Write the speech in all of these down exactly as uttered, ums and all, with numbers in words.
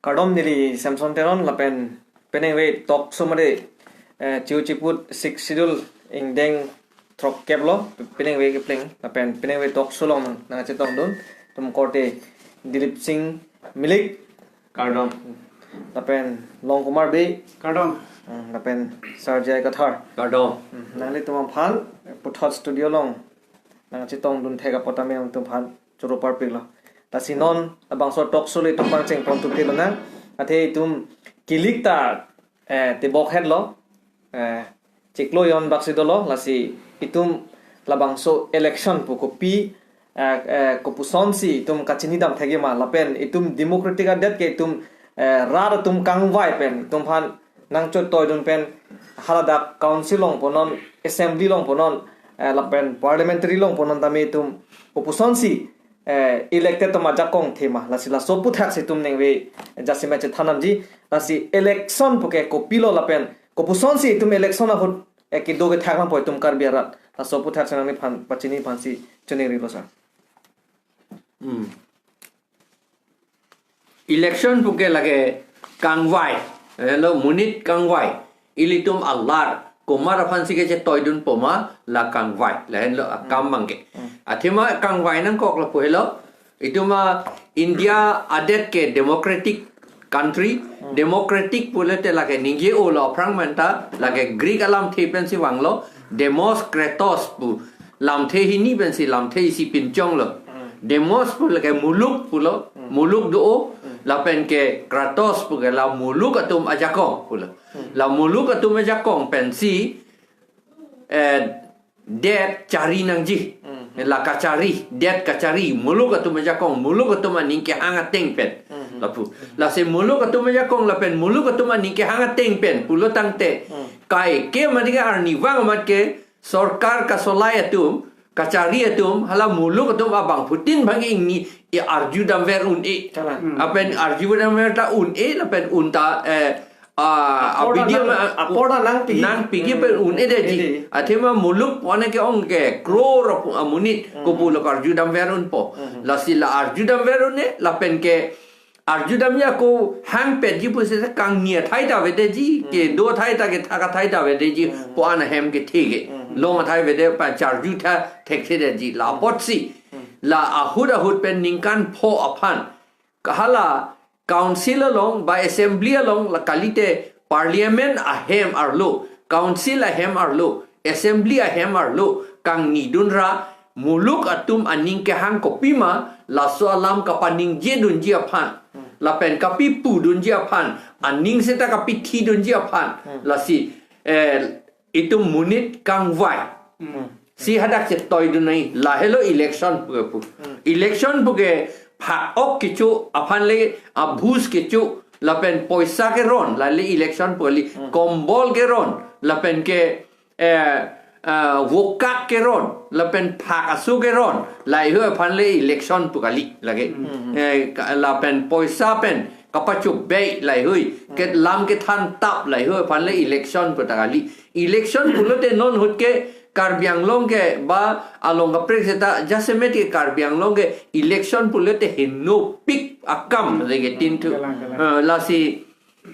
Kardom, neli Samson Teron lapen penang ve talk show mate, eh, chiu chiput Sixth Schedule ingdeng throkkep lo, penang ve kepleng lapen penang ve talk show along nang, nangchetongdun atum korte Dilip Singh Milik. Kardom. Lapen Long Kumar Bey. Kardom. Hmm, lapen Sir J I Kathar. Kardom. Hmm, nanglitum aphan puthot studio along nangchetongdun thek apot tame nangtum aphan choro parpiklo. Lasi non labangso talk show le itum pangcheng pon tupi lonang. Athe itum kilik ta, eh, tebok het lo. Eh, chiklo jon baksi dolo, lasi itum labangso election pu kopi, eh, eh, kopusonsi itum kachini dam thekji ma, lapen itum democratic adet ke itum, eh, rat atum kangvai pen itum aphan nangchot toidun pen haladak council along punon, assembly along punon, eh, lapen parliamentary along punon tame itum kopusonsi, eh, elected atum ajakong thema, lasi laso aphuthak si itum ningve jasemet chethan damji, lasi election puke kopilo lapen kopusonsi itum election ahut, eh, kedo kethak nangpo itum Karbi arat, laso aphuthak si nangliphan pachini aphansi choningrilo sir. Hmm. Election puke lake kangvai, eh, lo monit kangvai. Ilitum alar, komat aphansi kechetoidunpo ma, la kangvai. Lahenlo akam abangke. Hmm. Athema kangvai nangkok lapu helo. Itum a India adet ke democratic country, Hmm. democratic pulote lake ningje-olo aphrang manta, lake Greek alamthe pensi vanglo, demos kratos pu lamthe hini pensi lamthe isi pinchonglo. Hmm. Demos pu lake muluk pulo, Hmm. muluk do-o, Hmm. lapen ke kratos puke la muluk atum ajakong pulo. Hmm. La muluk atum ajakong pensi, eh, det chari nangji. Hmm. La kachari, det kachari, muluk atum ajakong, muluk atum aning kehang ateng pen. Hmm. Lapu. Lasi muluk atum ajakong lapen muluk atum aning kehang ateng pen pulo tangte. Hmm. Kaike mati ke arnivang amat ke sorkar kasolai atum, kachari atum, hala muluk atum abangphutin bang ingni, i arju damver un-e. Kalang. Hmm. Lapen arju damver ta un-e, lapen unta, eh, ah, Apor ta abidi nang, ma, apor ta nangpiji. Nangpiji Hmm. pen un-edetji. Ede. Athema muluk pu-an ke ong ke crore apu-, amonit Hmm. kopulo arju damver unpo. Hmm. Lasi la arju damver un-e, lapen ke arju damji ako hangpetji pusi kangni athai ta avedetji, Hmm. kedo athai ta kethak athai ta avedetji, Hmm. pu-an ahem kethe ke. Hmm. Long athai avede pa charju tha thekthedetji, la apotsi. Hmm. La ahut ahut pen ningkan pho aphan. Kahala council along, ba assembly along, la kalite parliament ahem arlo, council ahem arlo, assembly ahem arlo, kangnidun ra, muluk atum aning kehang kopima, laso alam kapaningjedunji aphan, Hmm. lapen kapipudunji aphan, aning seta kapithidunji aphan, Hmm. lasi, eh, itum monit kangvai. Hmm. Si hadak chetoidun nai, lahelo election puke pu. Hmm. Election puke phak-ok kecho aphan le abhus kecho lapen poisa keron, lale election pu kali, Hmm. kombol keron, lapen ke, eh, ah, vokak keron, lapen phak aso keron, lahei aphan le election pu kali lake. Hmm. Eh, ka-, lapen poisa pen kapachobei lahei, Hmm. ke lam kethan tap lahei aphan le election pu ta kali. Election pulote non ahut ke Karbi Anglong ke ba along kaprek seta jasemet ke Karbi Anglong ke election pulote henopik akam Hmm. lake tin thu. Kalang, kalang. Eh, lasi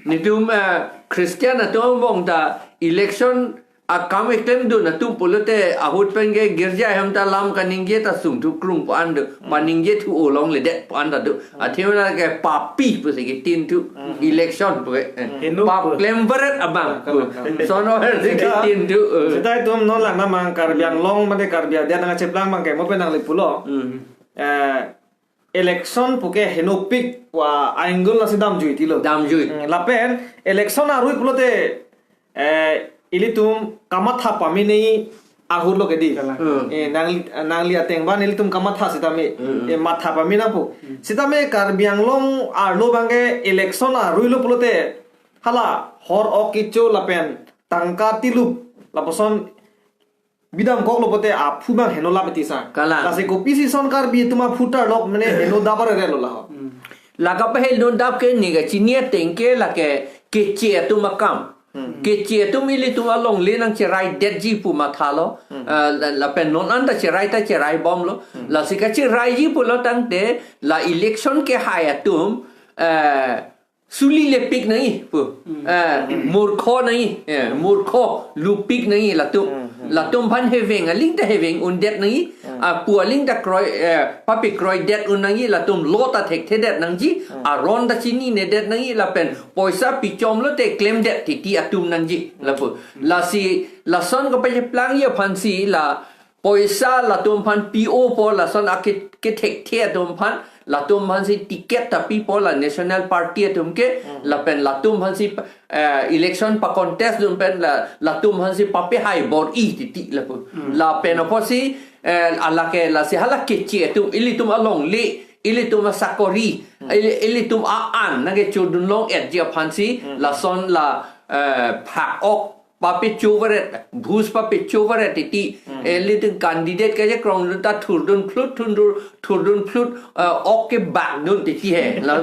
nitum, eh, Christian atum angbong ta election akam keklemdun atum pulote ahut pen ke girja ahem ta lam kaningje ta sungthu krung pu-an do, Hmm. paningje thu-o longledet pu-an ta do. Hmm. Athema ke papi pusi ketin thu Hmm. election pu ke. Hmm. Henu Pap pu. Klemvaret abang. Kalang, kalang. Sono her si Seta, ketin thu, eh. seta itum non lang namang Karbi Anglong mate Karbi adet nangcheplang abang ke mo pen nangli pulo. Hmm. Eh, election puke henopik pu a-angle lasi damjui tilo. Damjui. Hmm, lapen election arui pulote, eh, ilitum kamatha pamene ahut lo ke di. Kalang. Hmm. Eh, nang, nangli ateng ban ilitum kamatha sitame, Hmm. eh, matha pame nangpo. Hmm. Sitame Karbi Anglong arlo abang ke election arui lo pulote hala hor-ok kecho lapen tangka tilup lapuson bidam koklo pote aphu abang henolap iti sa. Kalang. Lasi kopisi son Karbi atum aphu tarlok mane heno dabar re lo laho. Hmm. La kapahenodap ke neli kachini ateng ke lake Keche atum akam. Hmm. Keche atum ilitum alongle nangcheraidetji pu mathalo. Hmm. Ah, la, lapen non anta cherai ta cheraibomlo. Hmm. Lasi kacheraiji pulo tangte la election kehai atum, eh, suli lepik nangji pu. Eh, murkho nangji, eh, murkho lupik nangji latum. Hmm, hmm. Latum aphan heveng, aling ta heveng undet nangji. Hmm. Ah, pu aling ta kroi, eh, papi kroidet un nangji, latum lo ta thekthedet nangji, hmm, aron ta chininedet nangji, lapen poisa pichom lote klemdet titi atum nangji. Lapu. Lasi, lason kapacheplangji aphansi la poisa latum aphan pi-o po, lason ake, kethekthe atum aphan, latum aphansi ticket ta pipo la National Party atum ke, hmm, lapen latum aphansi, eh, election pa contest dun pen la, latum aphansi papehai bor-i titi lapu. Hmm. Lapen apotsi, eh, alake lasi hala keche atum, ilitum alongle, ilitum asakori, hmm, ili, ilitum a-an nangkechodun long-etji aphansi, hmm, lason la, eh, phak-ok papechovaret, bhus papechovaret titi, hmm, ilitum candidate kachekrong dun ta thurdun phlut, thurdur, thurdun phlut, eh, ok kebak dun titi he. La,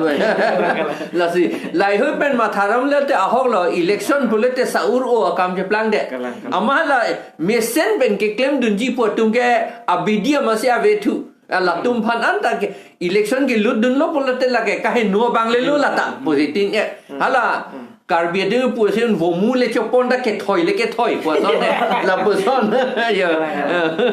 lasi, lahei pen matha ram le te ahok lo, election pulote sa-ur-o akam cheplangdet. Kalang, kalang. Amat la mesen pen keklemdunji pu atum ke abidi amatsi avethu. Ah, latum aphan anta ke election kelutdunlo pulote lake kaheno abang lelo lata positin e. Hmm. Hala, hmm, Karbi atum pusi vomu le chopon ta kethoi le kethoi pu ason e. Lapuson. Ya.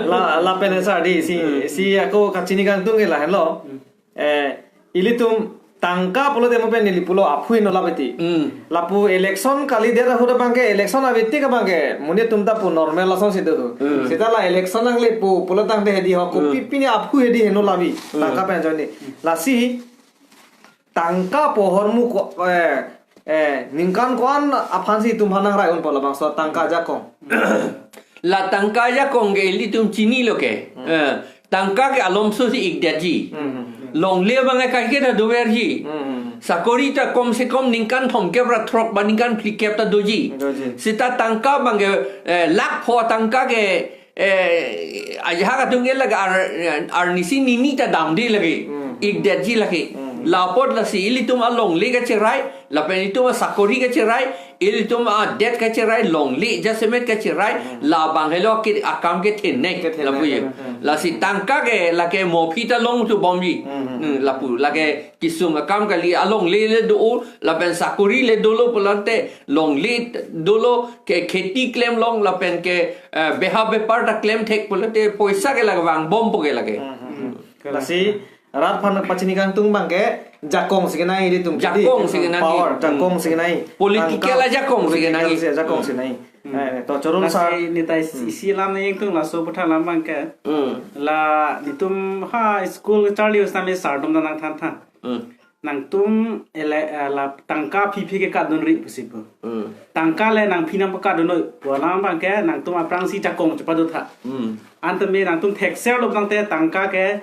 La, lapen sir, di si, hmm, si ako kachini kangtung ke lahenlo. Hmm. Eh, ilitum tangka pulote mo pen neli pulo aphu heno labeti. Hmm. Lapu election kalidet ahut abang ke, election avetik abang ke, monit atum ta pu normal lasonsi do. Hmm. Seta la election nangle pu, pulo tangte hedi ho, kopi, hmm, pini aphu hedi heno labi. Hmm. Tangka pen ajoine. Lasi, tangka pu ahormu ko, eh, eh, ningkan ko-an aphansi itum aphan nangrai unpo labangso tangka ajakong. La tangka ajakong ke ilitum chinilo ke. Hmm. Eh, tangka ke alomso si ikdetji. Hmm, hmm, hmm. Longle abang ke kaike ta doverji. Hmm, hmm, hmm. Sakori ta kom se kom ningkan thomkep ra throk ba ningkan phlikep ta doji. Doji. Seta tangka abang ke, eh, lakh pho tangka ke, eh, ajahak atum ke lake ar-, arnisi nini ta damde lake. Hmm. Ikdetji lake. Hmm. La apot lasi ilitum alongle kacherai, lapen ilitum asakori kacherai, ilitum adet kacherai, longle jasemet kacherai, hmm, labang helo ke akam kethenei, kethenei, lapu ye. Hmm. Lasi tangka ke lake mo aphi ta longthu bomji. Hmm, hmm. Hmm, lapu, lake kesung akam kali, alongle le do, lapen sakori le dolo pulote, longle dolo ke kheti klem long, lapen ke, eh, beha bepar ta klem thek pulote, poisa ke lake vangbompo ke lake. Hmm, hmm, hmm. Hmm. Lasi, rat aphan pachini kangtung abang ke, jakong si kenai ilitum. Jakong si kenai. Power, jakong si kenai. Political ajakong si kenai. Political si ajakong si kenai. Hmm. Eh, to chorun sir. Lasi neta isi, hmm, isi alam nangingtung laso aputhak alam abang ke. Hmm. La nelitum ha school charli usnami sir atum ta nangthan than. Hmm. Nangtum ele, eh, la tangka aphi aphi ke kadunri pusi pu. Hmm. Tangka le nangphi nangpakadun noi pu alam abang ke nangtum aphrangsi jakong chepadotha. Hmm. Anta me nangtum thekser lo tangte tangka ke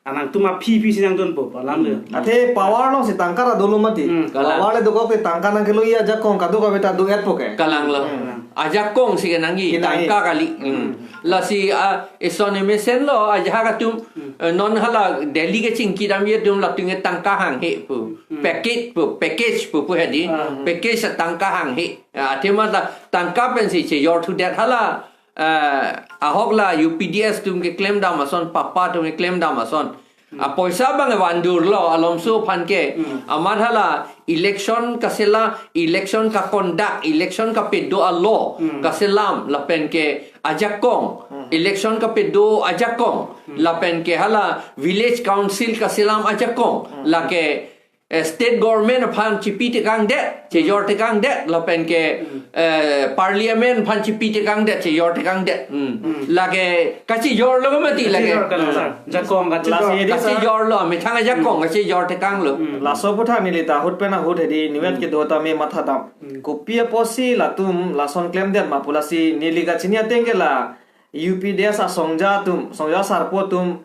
anangtum aphi aphi si nangdunpo, pu alam le. Hmm. Athe power alongsi tangka ra dolo mati. Hmm. Kalang. Power le dokok te tangka nangkelo, iya ajakong kadokave ta do-etpo ke. Kalang lo. Hmm. Ajakong si kenangji, kenangji, tangka kali. Hmm. Hmm. Lasi, ah, eson emesen lo, ajahak atum, hmm, eh, non hala Delhi kachingki damji atum latum ke tangka hanghe pu. Hmm. Package pu, package pu, pu hedi. Ah. Package tangka hanghe. Ah, athema ta tangka pensi chejor thudet hala. Eh, ahok la U P D S atum keklem dam ason, papa atum keklem dam ason. Hmm. Apoisa abang evandur lo, alomso aphan ke. Hmm. Amat hala election kasela, election kaconduct, election kapedo a-law, hmm, kaselam, lapen ke ajakong, hmm, election kapedo ajakong, hmm, lapen ke hala village council kaselam ajakong, hmm, lake eh, state government aphan chipi tekangdet, chejor tekangdet, lapen ke, hmm, eh, parliament aphan chipi tekangdet, chejor tekangdet. Hmm. Hmm. Lake kachejor lo mati lake. Kachejor kalang, sir. Jakong kachejor. Lasi edi, sir. Kachejor lo, methang ajakong, hmm, kachejor tekang lo. Hmm. Laso aputhak neli ta ahut pen ahut hedi niwet, hmm, kedo ta me matha dam. Hmm. Kopi apotsi latum lason klemdet ma pu, lasi neli kachini ateng ke la U P D S asongja atum, songja sarpo atum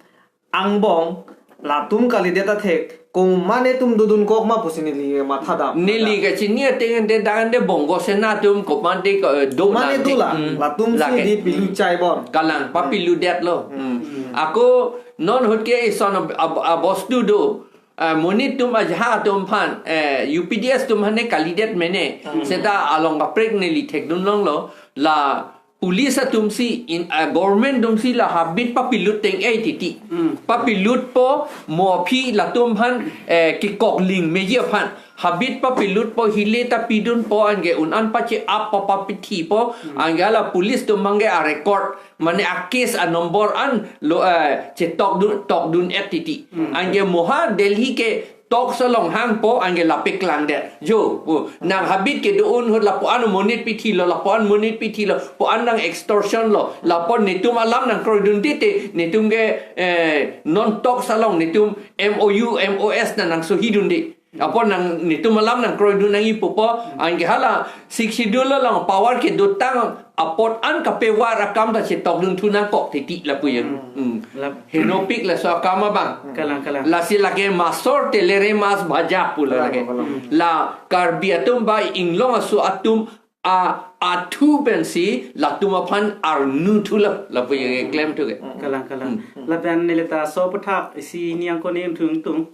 angbong, latum kalidet athek, komat netum dodun kok ma pusi neli matha dam. Neli kachini ateng ante dak ante Bongo Sena atum komat de ko, eh, do, komat ne nang do la, hmm, latum si lake, di pilu, hmm, chai bon. Kalang, hmm, papiludet lo. Hmm. Hmm. Ako non ahut ke eson ab-, ab-, abostu do, eh, monit atum ajahak atum aphan, eh, U P D S atum aphan ne kalidet mene. Hmm. Seta along kaprek neli thekdun longlo, la police atum si in, ah, government atum si la habit papilut teng-e titi. Hmm. Papilutpo mo aphi latum aphan, eh, kekokling meji aphan. habit papilutpo, hile ta pidunpo, anke un an pache-ap pa papithipo, anke hala police atum abangke a-record, mane a-case a-number an lo, eh, chetok dun, tok dun-et titi. Anke mo ha Delhi ke talks along hangpo, anke lapu klangdet. Jo, pu, nang habit kedo-un ahut lapu-an monit pithilo, lapu-an monit pithilo, pu-an nang extortion lo, lapu netum alam nangkroidunde te, netum ke, eh, non talks along netum M O U, M O S na nangsohidunde. Apot nang netum alam nangkroidun nangji pupo, anke hala Sixth Schedule along power kedotang apot an kapevar akam ta chetokdunthu nangkok titi lapu jeng. Hmm. Henopik laso akam abang. Kalang, kalang. Lasi lake masor telere mas bhaja pu la lake. Kalang, kalang. La Karbi atum ba inglong aso atum a, athu pensi latum aphan arnu thu la, lapu jeng klemthu ke. Kalang, kalang. Hmm. Lapen neli ta so aputhak isi niang ko niang thung tung.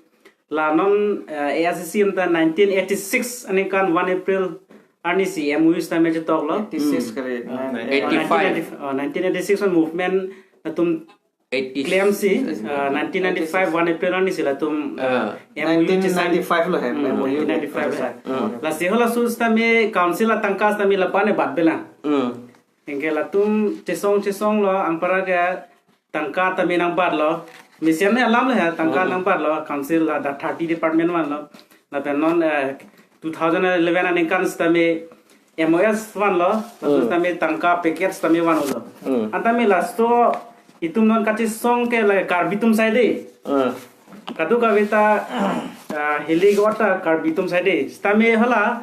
La non, eh, A I C C anta nineteen eighty-six aningkan one April arnisi M O U sitame chetoklo. Eighty-six kali. Ah, Eighty-five. Nineteen eighty, oh, nineteen eighty-six an movement atum Eighty, klemsi, ah, nineteen ninety-five one April arnisi latum, ah, M O U chesign. Nineteen ninety-five lo he, Hmm, M O U nineteen ninety-five chesign. Hmm. Lasi halaso sitame council atangka sitame lapu-an ebat belang. Hmm. Anke latum chesong chesonglo, anparke tangka tame nangbatlo. Mesen ne alam le he, tangka Hmm. nangbatlo, council la da thirty department vanlo. Lapen non, eh, two thousand eleven aningkan sitame M O S vanlo, laso Hmm. sitame tangka package sitame vanlo. Hmm. Anta me laso itum non kachesong ke la Karbi atum side. Hmm. Kadokave ta, ah, hile ke-ot ta Karbi atum side. Sitame hala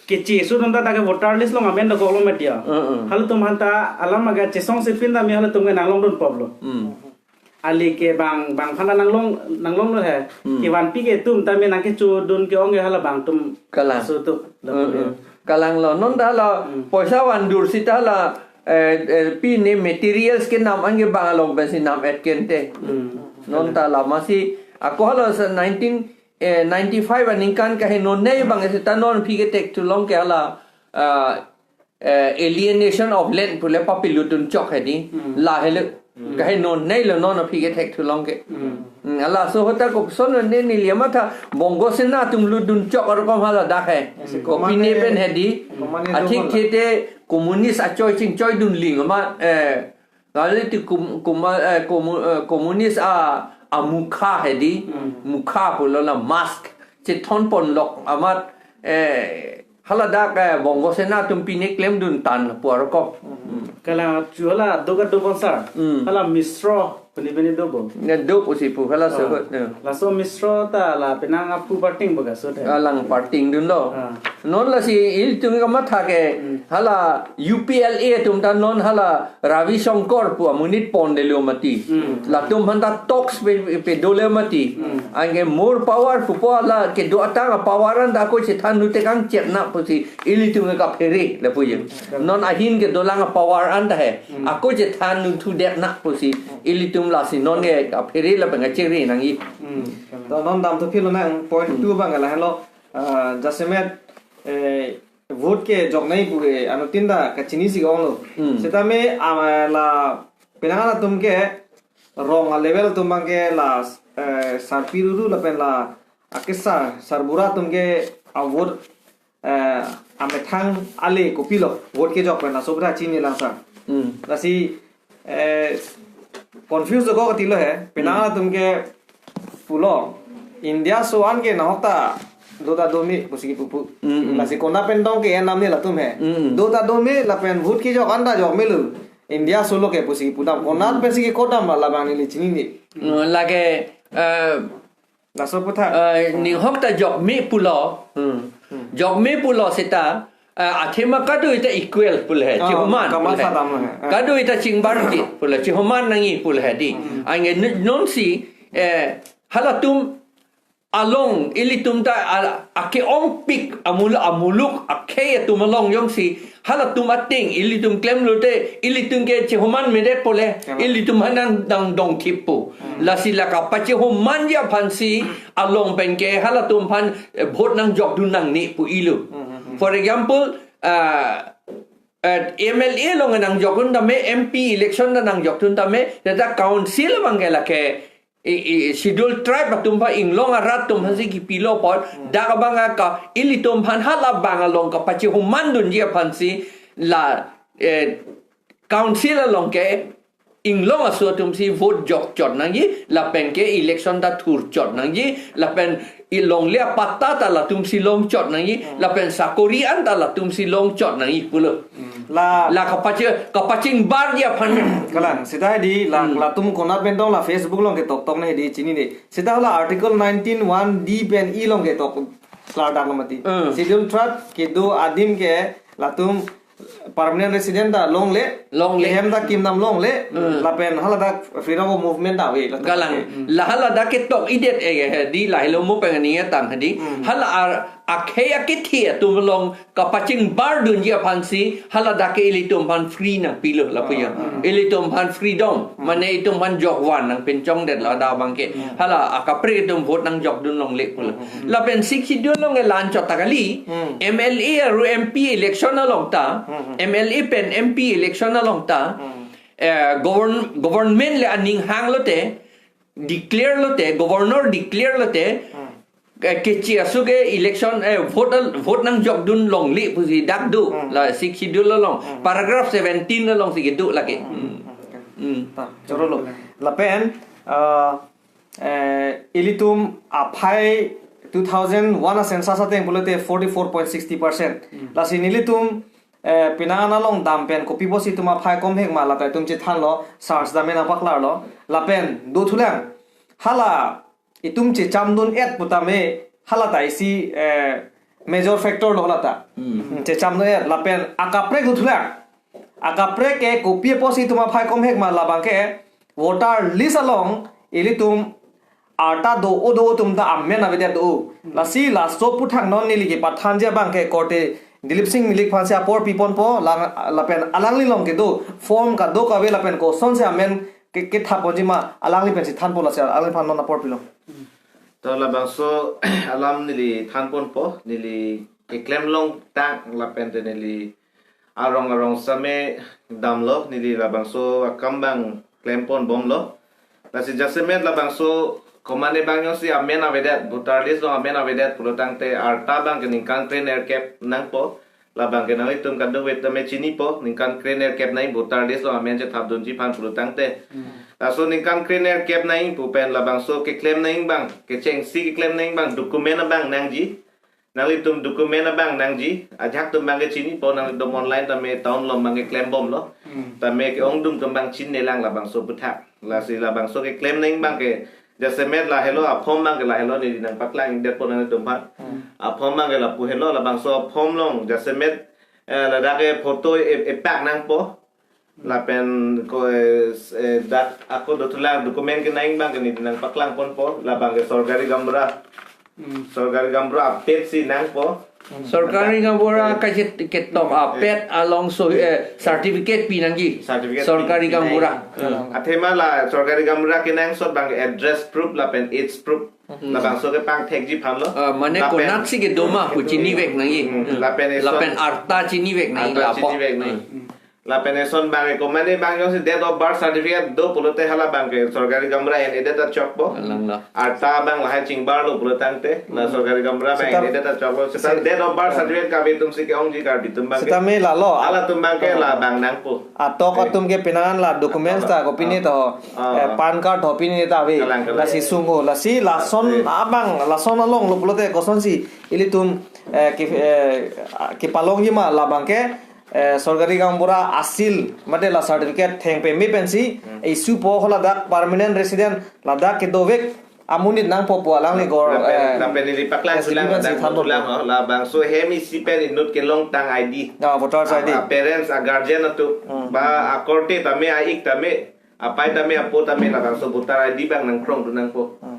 keche aso atum ta ke voter list along amen dokoklo media. Hmm, hmm. Halatum aphan ta alam aga chesongse pin tame halatum ke nanglongdunpoplo. Hmm. Ali ke bang, bang aphan ta nanglong, nanglonglo he. Hmm. Kevanpi ke atum tame nangkechodun ke-ong ke hala bang atum. Kalang. So tu. Hmm, hmm. Kalanglo. Non ta hala Hmm. poisa vandur sita hala, eh, eh, pine materials kenam anke bang along pensi nam-et kente. Hmm. Non ta hala masi ako hala sa nineteen, eh, ninety-five aningkan kaheno nei abang sita non aphi kethekthu long ke hala, ah, eh, alienation of land pule papilutdun chok hedi. Hmm. La helo. Hmm. Kaheno neilo non aphi kethekthu long ke. Hmm. Hmm, halaso ahut ta kopuson ne neli amatha Bongo Sena atum lutdun chok arokom hala dak he. Yes, Kopine komane, pen hedi. Komane Athik do thete communist achoi chingchoidun ling ama, eh, kali ti kum-, kuma-, eh, komu-, eh, communist a, amukha hedi. Hmm. Mukha pulo la mask. Chethonponlok amat, eh, hala dak, eh, Bongo Sena atum pine klemdun tan pu arokom. Hmm. Kalang chu hala do kadobom sar. Hmm. Hala Mishra pini pini dobo. Ne do pusi pu hala Ah. sebut, ne. Laso Mishra ta la penang aphu parting boga so de. Alang partingdunlo. Ah. Non lasi ilitum kamatha ke Hmm. hala U P L A atum ta non hala Ravi Shankar pu amonit pondelo mati. Hmm. Latum aphan ta talks pe, pe dole mati. Hmm. Anke more power pupo hala kedo atang a-power anta ako chethan nute kangchepna pusi ilitum kaphere lapu jeng. Hmm. Non ahin kedolang a-power anta he. Hmm. Ako chethan nuthu dekna pusi ilitum lasi non ke kaphere lapen kachiri nangji. Hmm. To non damthu philo nang point Hmm. two abang lahelo, ah, jasemet, eh, vote kejoknei pu ke anuttin ta kachinisi ke-onglo. Hmm. Sitame, ah, la penang atum ke rong a-level atum abang ke la, eh, sarpi ruru lapen la akesar sarbura atum ke a-vote, eh, amethang ale kopilo vote kejok pen laso pu ta chinilang sar. Hmm. Lasi, eh, confuse dokok katilo he, penang Hmm. atum ke pulo India aso an ke nahok ta do ta dome pusi kipu pu. Hmm, hmm. Lasi konat pen tong ke-en damde latum he. Hmm. Do ta dome lapen vote kejok anta jokmelo. India aso lo ke pusi kipudam. Konat pensi kekodam labang neli chinine. Hmm, lake, eh, Laso aputhak. Eh, ninghok ta jokme pulo. Hmm. Hmm. Jokme pulo seta, eh, athema kadokave ta equal pu le he, Ah, chihoman kamatha pu le he. Dam he. Ah. Kadokave ta chingbarji pu le, chihoman nangji pu le he di. Hmm. Anke nu-, nonsi, eh, halatum along ilitum ta a-, ake-ongpik amul-, amuluk akhei atum along jongsi halatum ateng ilitum klemlote, ilitum ke chihoman medet pu le, Chihoman. ilitum aphan nang dongthip pu. Hmm. Lasi la kapachihomanji aphansi along pen ke halatum aphan, eh, vote nangjokdun nangne pu ilo. Hmm, hmm, hmm. For example, ah, eh, M L A along nangjokdun tame, M P election ta nangjokdun tame, teta council abang ke lake i, i, Schedule Tribe atum aphan, Inglong arat atum aphansi kipilo apot, dak abang ka ilitum aphan halabang along kapachehumandunji aphansi la, eh, council along ke Inglong aso atumsi vote jokchot nangji, lapen ke election ta thurchot nangji, lapen ilongle apatta ta latumsi longchot nangji, lapen sakori an ta latumsi longchot nangji pulo. La la kapache, kapachingbarji aphan. Kalang, seta di la, hmm, latum konat pen tong la Facebook along ketok tong ne di chinine. Seta la Article nineteen one D pen E along ketok klardak lo mati. Hmm. Schedule Tribe kedo adim ke latum permanent resident ta longle, longle, hem ta kimnam longle, hmm, lapen haladak freedom of movement ta ave latum. Kalang, ke, hmm, la haladak ketok-idet e di lahelo mo pen ani tang di. Hmm. Hala ar akhei akethi atum along kapachingbardunji aphansi haladak ke ilitum aphan free nangpilo lapu ya. Ah, ah. Ilitum aphan freedom, mane itum aphan jokvan nangpinchongdetlo dak abang ke. Hmm. Hala akaprek atum vote nangjokdun longle pulo. Hmm, hmm, hmm. Lapen Sixth Schedule along ke la-anchot ta kali. Hmm. M L A aru M P election along ta, hmm, hmm, M L A pen M P election along ta, hmm, eh, govern-, government le aning hanglote, declare lote, governor declare lote, hmm, eh, kechi aso ke election, eh, vote al-, vote nangjokdun longle pusi dak do, hmm, la Sixth Schedule along, hmm, paragraph seventeen alongsi kedo lake. Hmm, hmm, hmm, hmm, hmm. Hmm. Ta, choro lo. Lapen, ah, eh, ilitum aphai two thousand one a census ateng pulote forty-four point sixty percent. Hmm. Lasi nelitum, eh, penang an along dam pen kopi pusi itum aphai komhek ma lata itum chethanlo, search dam nangpaklarlo. Lapen dothulang, hala itum chechamdun-et putame, hala ta isi, eh, major factor lo lata. Hmm. Hmm, chechamdun-et, lapen akaprek dothulang. Akaprek ke kopi pusi itum aphai komhek ma labang ke voter list along ilitum arta do-o do-o atum ta amen avedet do-o. Lasi laso aphuthak non neli kepathanji abang ke korte Dilip Sing Milik aphansi apor piponpo, lang, lapen alangli along kedo form kadokave lapen kosonsi amen ke, kethapponji ma alangli pensi thanpo, lasi alangliphan non apor pilo. To labangso alam neli thanponpo, neli keklem longtang lapen te neli arong arong same damlo, neli labangso akam abang klemponbomlo. Lasi jasemet labangso komane abang jongsi amen avedet, voter list along amen avedet pulo tangte arta abang ke ningkan krenerkep nangpo. Labang ke nanglitum kadokave tame chinipo, ningkan krenerkep nangji voter list along amen chethapdunji aphan pulo tangte. Hmm. Laso ningkan krenerkep nangji pu pen labangso keklem nangji abang, kechengsi keklem nangji abang, document abang nangji. Nanglitum document abang nangji, ajahak atum abang ke chinipo, nanglitum online tame town along abang ke klembomlo. Hmm. Tame ke-ongdung atum abang chinine lang labangso aphuthak. Lasi labangso keklem nangji abang ke jasemet lahelo, aform abang ke lahelo neli nangpaklangdetpo nanglitum aphan. Hmm. Aform abang ke lapu helo, labangso aform along jasemet, eh, ladak ke photo e-, epak nangpo. Lapen ko, eh, s-, eh, dak ako dothulang document kenangji abang ke neli nangpaklangponpo, labang ke sorkari gaonbura. Hmm. Sorkari gaonbura apetsi nangpo. Hmm. Sorkari gaonbura, eh, kachetok, eh, apet along so, eh, certificate pinangji. Certificate sorkari pi-, gaonbura. Pinangji. Hmm. Athema la sorkari gaonbura kenangsot abang ke address proof lapen age proof. Hmm. Labangso kepangthekji aphanlo. Ah, mane lapen konatsi kedo ma pu chinivek nangji. Hmm. Hmm. Lapen eson, lapen arta chinivek nangji, arta lapu chinivek nangji. Hmm. Lapen eson abang ke komane abang jongsi date of birth certificate do pulote hala abang ke sorkari gaonbura en-edet ta chokpo. Alanglo. Arta abang lahai chingbarlo pulo tangte, la, hmm, sorkari gaonbura abang, seta, en-edet ta choklo. Seta, seta, date of birth, ah, certificate kave atumsi ke-ongji Karbi atum abang ke. Seta me lalo. Halatum abang ke, ah, labang nangpo. Atok, eh, atum ke penang an la documents, ah, ta kopine, ah, to, ah, eh, ah, PAN card kopine ta ave. Kalang, kalang. Lasi sungho, lasi lason, eh, abang, lason alonglo pulote kosonsi ilitum, eh, ke, eh, kepalongji ma labang ke, eh, sorkari gaonbura asil, mate la certificate thengpeme pensi, hmm, issue po, ho ladak permanent resident, ladak kedovek amonit nangpo pu alangli gor, lapen, eh, lapen neli paklang S D P sulang, pensi thanpo. Sulang, oh, labangso hem isi pen inut kelongtang I D. Ah, voters I D. Ah, parents, ah, guardian atum, hmm, ba, hmm, akorte tame, a-ik tame, apei tame, apo tame, labangso voter I D abang nangkrongdun nangpo. Hmm.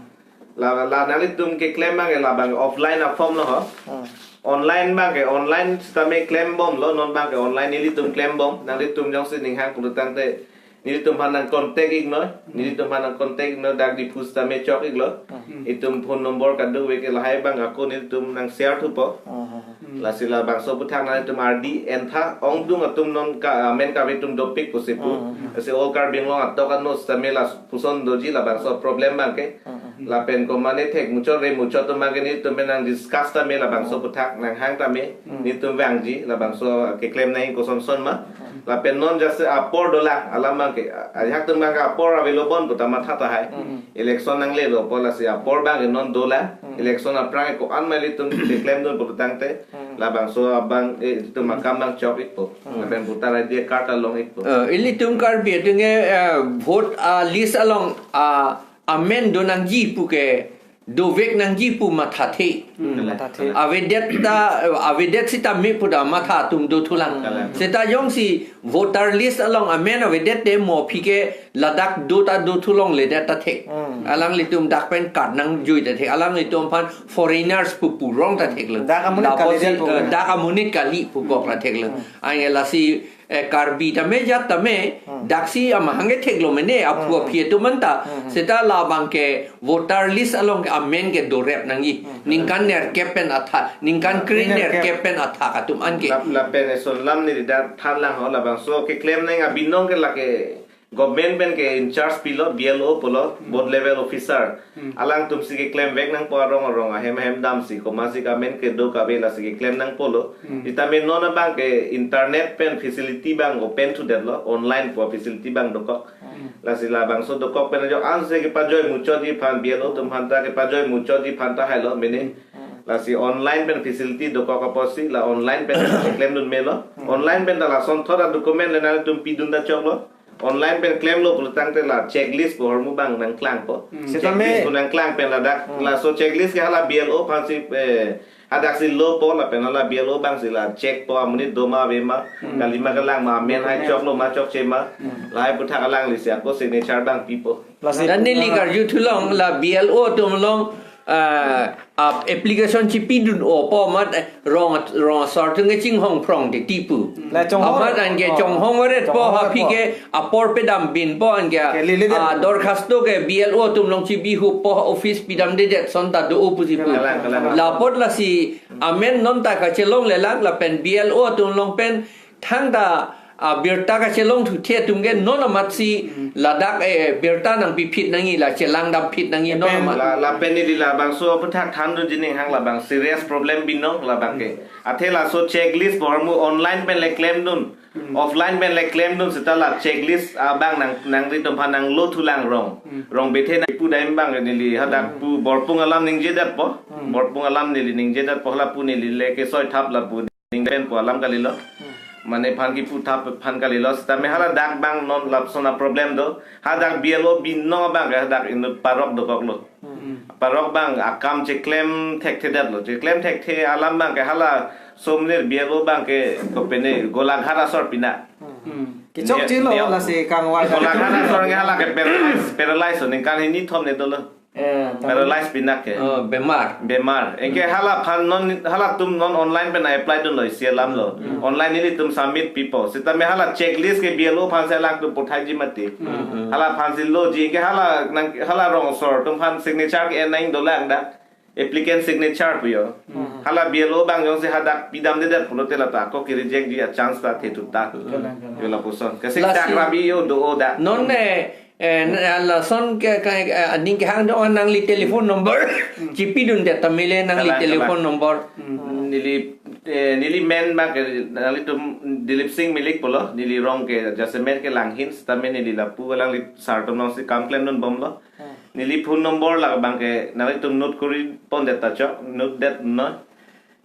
La, la nanglitum keklem abang ke labang offline a-form lo ho. Hmm. Online abang ke, online sitame klembomlo, non abang ke online nelitum klembom. Nanglitum jongsi ning hang pulo tangte Nelitum aphan nang contact iknon, nelitum aphan nang contact iknon, dak Diphu sitame chok iklo. Hmm. Itum phone number kadokave ke lahai abang ako nelitum nang share thupo. Hmm. Lasi labangso aphuthak nanglitum ardi entha ongdung atum non ke amen kave atum dopik pusi pu. Hmm. Lasi all Karbi Anglong atok ano sitame lapuson doji labangso problem abang ke. Hmm. Lapen komane thek muchot re muchot atum abang ke nelitum pen nang discuss tame labangso aphuthak nanghang tame. Hmm. Nelitum vangji labangso keklem nangji kosonson ma. Hmm. Lapen non jase apor dolang alam abang ke, ajahak atum abang ke apor avelo bon puta matha tahai. Hmm. Election nanglelo pu lasi apor abang ke non dolang. Hmm. Election aphrang ke ko-an ma ilitum keklemdun pulotangte. Hmm. Labangso abang, eh, itum akam abang chok ikpo. Hmm. Lapen voter I D card ta long ikpo. Eh, ilitum Karbi atum ke, eh, vote, ah, list along, ah, amen do nangji pu ke, dovek nangji pu mathathe. Hmm, mathathe. Avedet ta, avedet sitame pu ta matha atum dothulang. Kalang. Seta jongsi voter list along amen avedet te mo aphi ke ladak do ta dothulongledet ta thek. Hmm. Alanglitum dak pen card nangjui ta thek. Alanglitum aphan foreigners pu purong ta theklo. Dak amonit lapusi, kalidet pu. Eh, dak amonit kali pu kok ta theklo. Hmm. Anke lasi, eh, Karbi tame jat tame, hmm, daksi amahang ke theklo mene, aphu, hmm, aphi atum anta. Hmm. Seta labang ke voter list along ke amen ke dorep nangji. Hmm. Ningkan nerkep pen athak, ningkan kre nerkep, nerkep pen athak atum an ke. Lap, lapen eson lam neli dak thanlang ho labangso keklem nang abinong ke lake government pen ke in charge pilo, B L O pulo, hmm, booth level officer. Hmm. Alangtum si keklem vek nangpo arong arong ahem ahem damsi komatsi amen kedo kave lasi keklem nangpolo. Hmm. Sitame non abang ke internet pen facility abang open thudetlo, online pu facility abang dokok. Hmm. Lasi labangso dokok pen jo anse kepajoi muchotji aphan, B L O atum aphan ta kepajoi muchotji aphan ta hailo mene. Hmm. Lasi online pen facility dokok apotsi la online pen klemdun melo. Hmm. Online pen ta lason thot adocument le nanglitum pidun ta choklo. Online pen klemlo pulotangte la checklist pu ahormu abang nangklangpo. Hmm. Checklist, sitame, pu nangklang pen ladak, hmm, laso checklist ke hala B L O aphansi, eh, hadaksi lopo lapen hala B L O abangsi la check po amonit doma avema, hmm, kalima kalang ma, amen hai, hmm, choklo ma chokche ma, hmm, lahai aphuthak alanglisi ako signature abang pipo. Lasi dan neli karjuthulong la B L O atum along, ah, ap-, application chipidun-opo amat, eh, rong, rong asor atum ke chinghong phrong titi pu. La chonghong. Amat anke, oh, chonghong varetpo, chonghong varetpo. Aphi ke apor pedambinpo anke, ke lele det. Ah, dorkhasto ke B L O atum along chibihupo, office pidamdedet ason ta do-o pusi pu. Kalang, kalang. Lapot lasi amen non ta kachelonglelang lapen B L O atum along pen thangta, ah, birta kachelong thuthe atum ke non amatsi, hmm, ladak, eh, birta nangpiphit nangji, la chelangdamphit nangji non, lapen amat. La, lapen neli labangso aphuthak thandunji aning hang labang serious problem binong labang ke. Hmm. Athe laso checklist pu ahormu online pen le klemdun, hmm, offline pen le klemdun seta la checklist abang nang, nanglitum aphan nanglo thulang rong. Hmm. Rong bethe nang pu dam abang neli hadak, hmm, pu Borpung alam ningjedetpo. Hmm. Borpung alam neli ningjedetpo lapu neli le kesoi thap lapu. Ning pen pu alam kalilo. Hmm. Mane aphan kipu thap aphan kalilo. Sitame hala dak abang non lapuson aproblem do. Hadak B L O binong abang ke hadak inut parok dokoklo. Hmm. Parok abang akam cheklem thekthedetlo. Cheklem thekthe alam abang ke hala somner B L O abang ke kopine Golaghat asor pina. Hmm. Kechokchelo, ne, ne, lasi kangvai. Golaghat asor ke hala ke paralyze, paralyze ningkan hini thom ne dolo. Eh, paralyze pinak ke. Oh, bemar. Bemar. Anke, hmm, hala aphan non, halatum non online pen apply dunlo, isi alamlo. Hmm. Online nelitum submit pipo. Sitame hala checklist ke B L O aphansi alangtum pathaiji mati. Hmm. Hala aphansi loji, anke hala nang, hala rong asor atum aphan signature ke-en nang dolang dak. Applicant signature pu jo. Hmm. Hala B L O abang jongsi hadak pidamdedet pulote la ta ako ke-rejectji a-chance ta thekthuta. Kalang, kalang. Jo lapuson. Ke sik lasi tak rabi jo do-o dak. Non, eh, Eh, na, lason ke, ke, eh, aning kehang do nangli telephone number. Hmm. Chipidundet tame le nangli, kalang, telephone, kalang, number. Hmm. Neli, eh, neli men abang ke nanglitum Dilip Singh Milik pulo, neli rong ke jasemet ke Langhin, sitame neli lapu alangli sar atum alongsi kam klemdunbomlo. Hmm. Neli phone number la abang ke nanglitum note koripondet ta chok, note det non.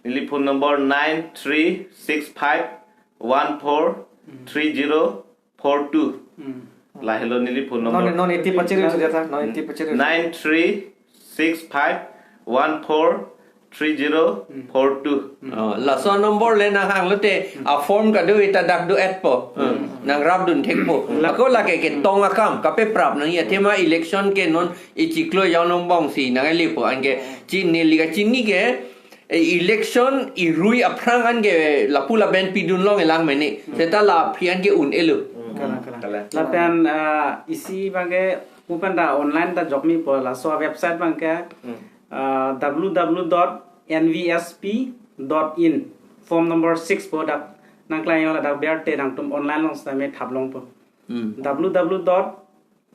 Neli phone number nine three six five one four three zero four two. Hmm. Lahelo neli phone number. Non, non iti pachiri sudah ta, non iti pachiri. Nine three six five one four three zero four two. Hmm. Oh, laso number le nanghanglote, hmm, a-form kado-eta dak do-etpo. Hmm. Nangrapdun thekpo. Hmm. Ako lake ketong akam, kapeprap nangji athema election ke non ichiklo jaunong bongsi nanglepo anke, hmm, chinine lika chini ke, eh, election irui aphrang anke lapu laben pidunlongelang mene. Hmm. Seta la aphi anke un-elo. Hmm. Kalang, kalang. Kalang. Lapen, ah, isi abangke mo pen ta online ta jokmipo, laso website abangke, Hmm. ah, W W W dot N V S P dot in, form number six pu dak nangklang yo, ladak berte nangtum online along sitame thap longpo. Hmm. W W W dot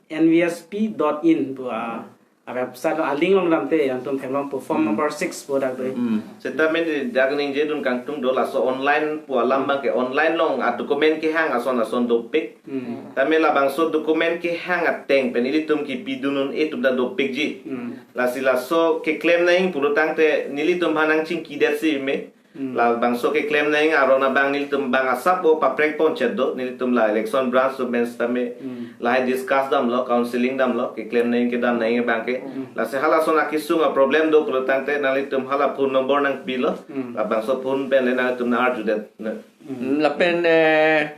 N V S P dot in pu a, a website along, a link along damte nangtum theklongpo, form Hmm. number six pu dak do. Hmm. Seta mene dak ningjedun kangtung do, laso online pu alam abangke online along a document kehang ason ason dopik. Hmm. Tame labangso document kehang ateng pen ilitum kipidun un-e atum ta dopikji. Hmm. Lasi laso keklem nangji pulo tangte nelitum aphan nangchingkidet si me. Hmm. Labangso keklem nangji aron abang nelitum abang asap o paprek pon chet do, nelitum la election branch atum pen sitame Hmm. lahai discuss damlo, counseling damlo, keklem nangji kedam nangji abangke. Hmm. Lasi halason akesung a problem do pulo tangte nanglitum hala phone number nangpilo. Hmm. Labangso phone pen le nanglitum nang-arjudet. Hmm, lapen, eh,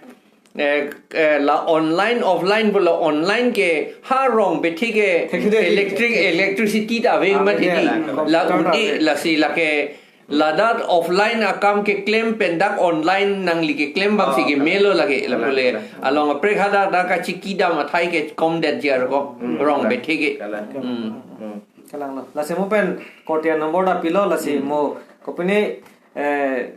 eh, eh, la online offline pulo, online ke ha Rongbethi ke Thekde, electric, thekde. Electricity ta ave Ah, mati thekde, di. Thekde. La computer un-e ave. Lasi lake ladak offline akam keklem pen dak online nangli keklem abang Oh, si ke kalang. Melo lake la Kalang, pule. Kalang. Along aprek hadak dak kachiki dam athai ke komdetji arko Hmm, Rongbethi ke. Kalang. Hmm. Hmm. Kalanglo. Lasi mo pen korte a number ta pilo, lasi Hmm. mo kopine, eh,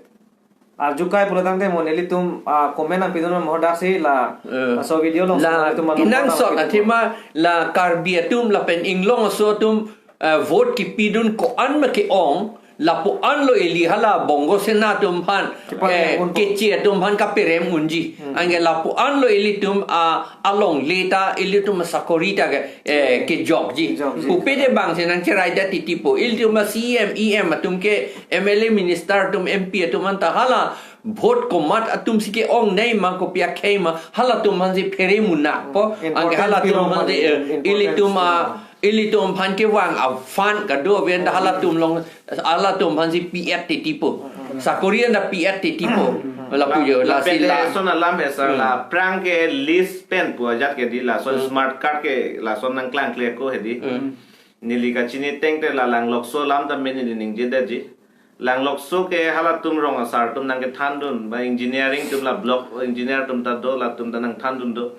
arjukai pulo tangte mo nelitum, ah, comment nangpidun mo dak si la, Eh. Laso video along La, si nelitum manu kenangsot nangpidun. Athema la Karbi atum lapen inglong aso atum, eh, vote kipidun ko-an ma ke-ong, lapu-an lo ili hala Bongo Sena atum aphan, Kipa eh, yang unpo. Keche atum aphan kaperem unji. Hmm. Anke lapu-an lo ilitum, ah, alongle ta ilitum sakori ta ke, eh, kejokji. Kejokji. Pupe de bang si nangcheraidet titipo. Ilitum a C M, E M atum ke, M L A minister atum, M P atum anta hala vote komat atum si ke-ongnei ma kopi akhei ma halatum aphan si phere munak po. Anke important halatum piro aphan si, mane, eh, important ilitum a, piro. Ilitum aphan kevang a fund kado aven ta halatum along, halatum aphan si pi-et titipo. Hmm. Sakori anta pi-et titipo. Hmm. Lapu jo, la, lasi lapen la. Lason alam he sir, Hmm. la aphrang ke lease pen pu ajat ke di, lason Hmm. smart card ke lason nangklangkle ko he di. Hmm. Neli kachini tangte la Langlokso alam ta mene neli ningjedetji. Langlokso ke halatum rong asar atum nangkethandun, ba engineering atum la block engineer atum ta do, latum ta nangthandun do.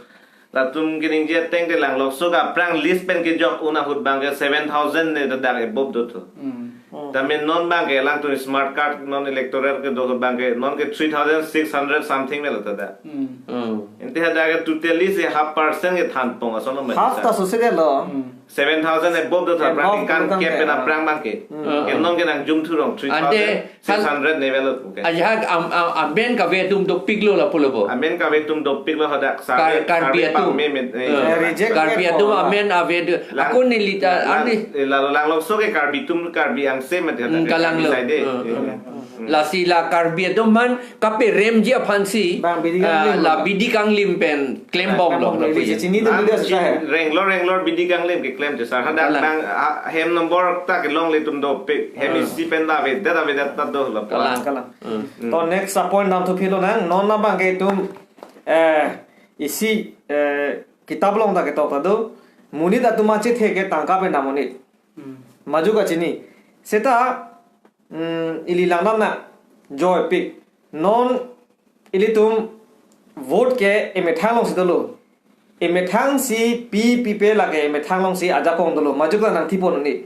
Latum keningje tangte Langlokso ke aphrang lease pen kejok un ahut abangke seven thousand ne dak above do tho. Hmm. Hmm. Tame non abangke alangtum smart card, non electoral kedo abangke non ke three thousand six hundred something melo ta dak. Hmm. Hmm. Ante hadak ke totally si half percent kethanpon ason lo. Half mati ta sa. Sose de lo. Hmm. Seven thousand above do tha. Above aphrang kan do tha, kep pen ah. Aphrang abangke. Hmm. Ke non ke nangjum thurong three thousand six hundred ne avelo ke. Ajahak am, am, amen kave atum dopiklo lapu lo bo. Amen kave atum dopiklo hadak Kar-, Karbi Karbi atum. Pame met, eh, Eh, reject Karbi atum amen ave do. Lang-, ako neli ta lang-, ani. Eh, la, Langlokso ke Karbi atum Karbi angse met hadak. Hmm, kalanglo. Side. Hmm, Eh, hmm. Hmm. Lasi la Karbi atum aphan kaperemji aphan si, Bang, bidi ah, kanglim la lo. Bidi kanglim pen klembomlo. Klembomlo, lapu ili je. Chini de Lang bidi si chini hai. Renglo renglo bidi kanglim keklem je sar. Hadak Kalang. Bang, ah, hem number ta kelongle atum dopik. Hem Hmm. isi pen ta avedet avedet ta dolo. Kalang. Kalang. Hmm. Hmm. To next a point damthu philo nang. Non abangke itum, eh, isi, eh, kitab along ta ketok ta do. Monit atum achethe ke tangka pen dam monit. Hmm. Maju kachini. Seta, mm, ili langdam nangjoipik. Non ilitum vote ke emethang along si dolo. Emethang si pi pipe lake emethang along si ajakong dolo. Majok ta nangthipon ni.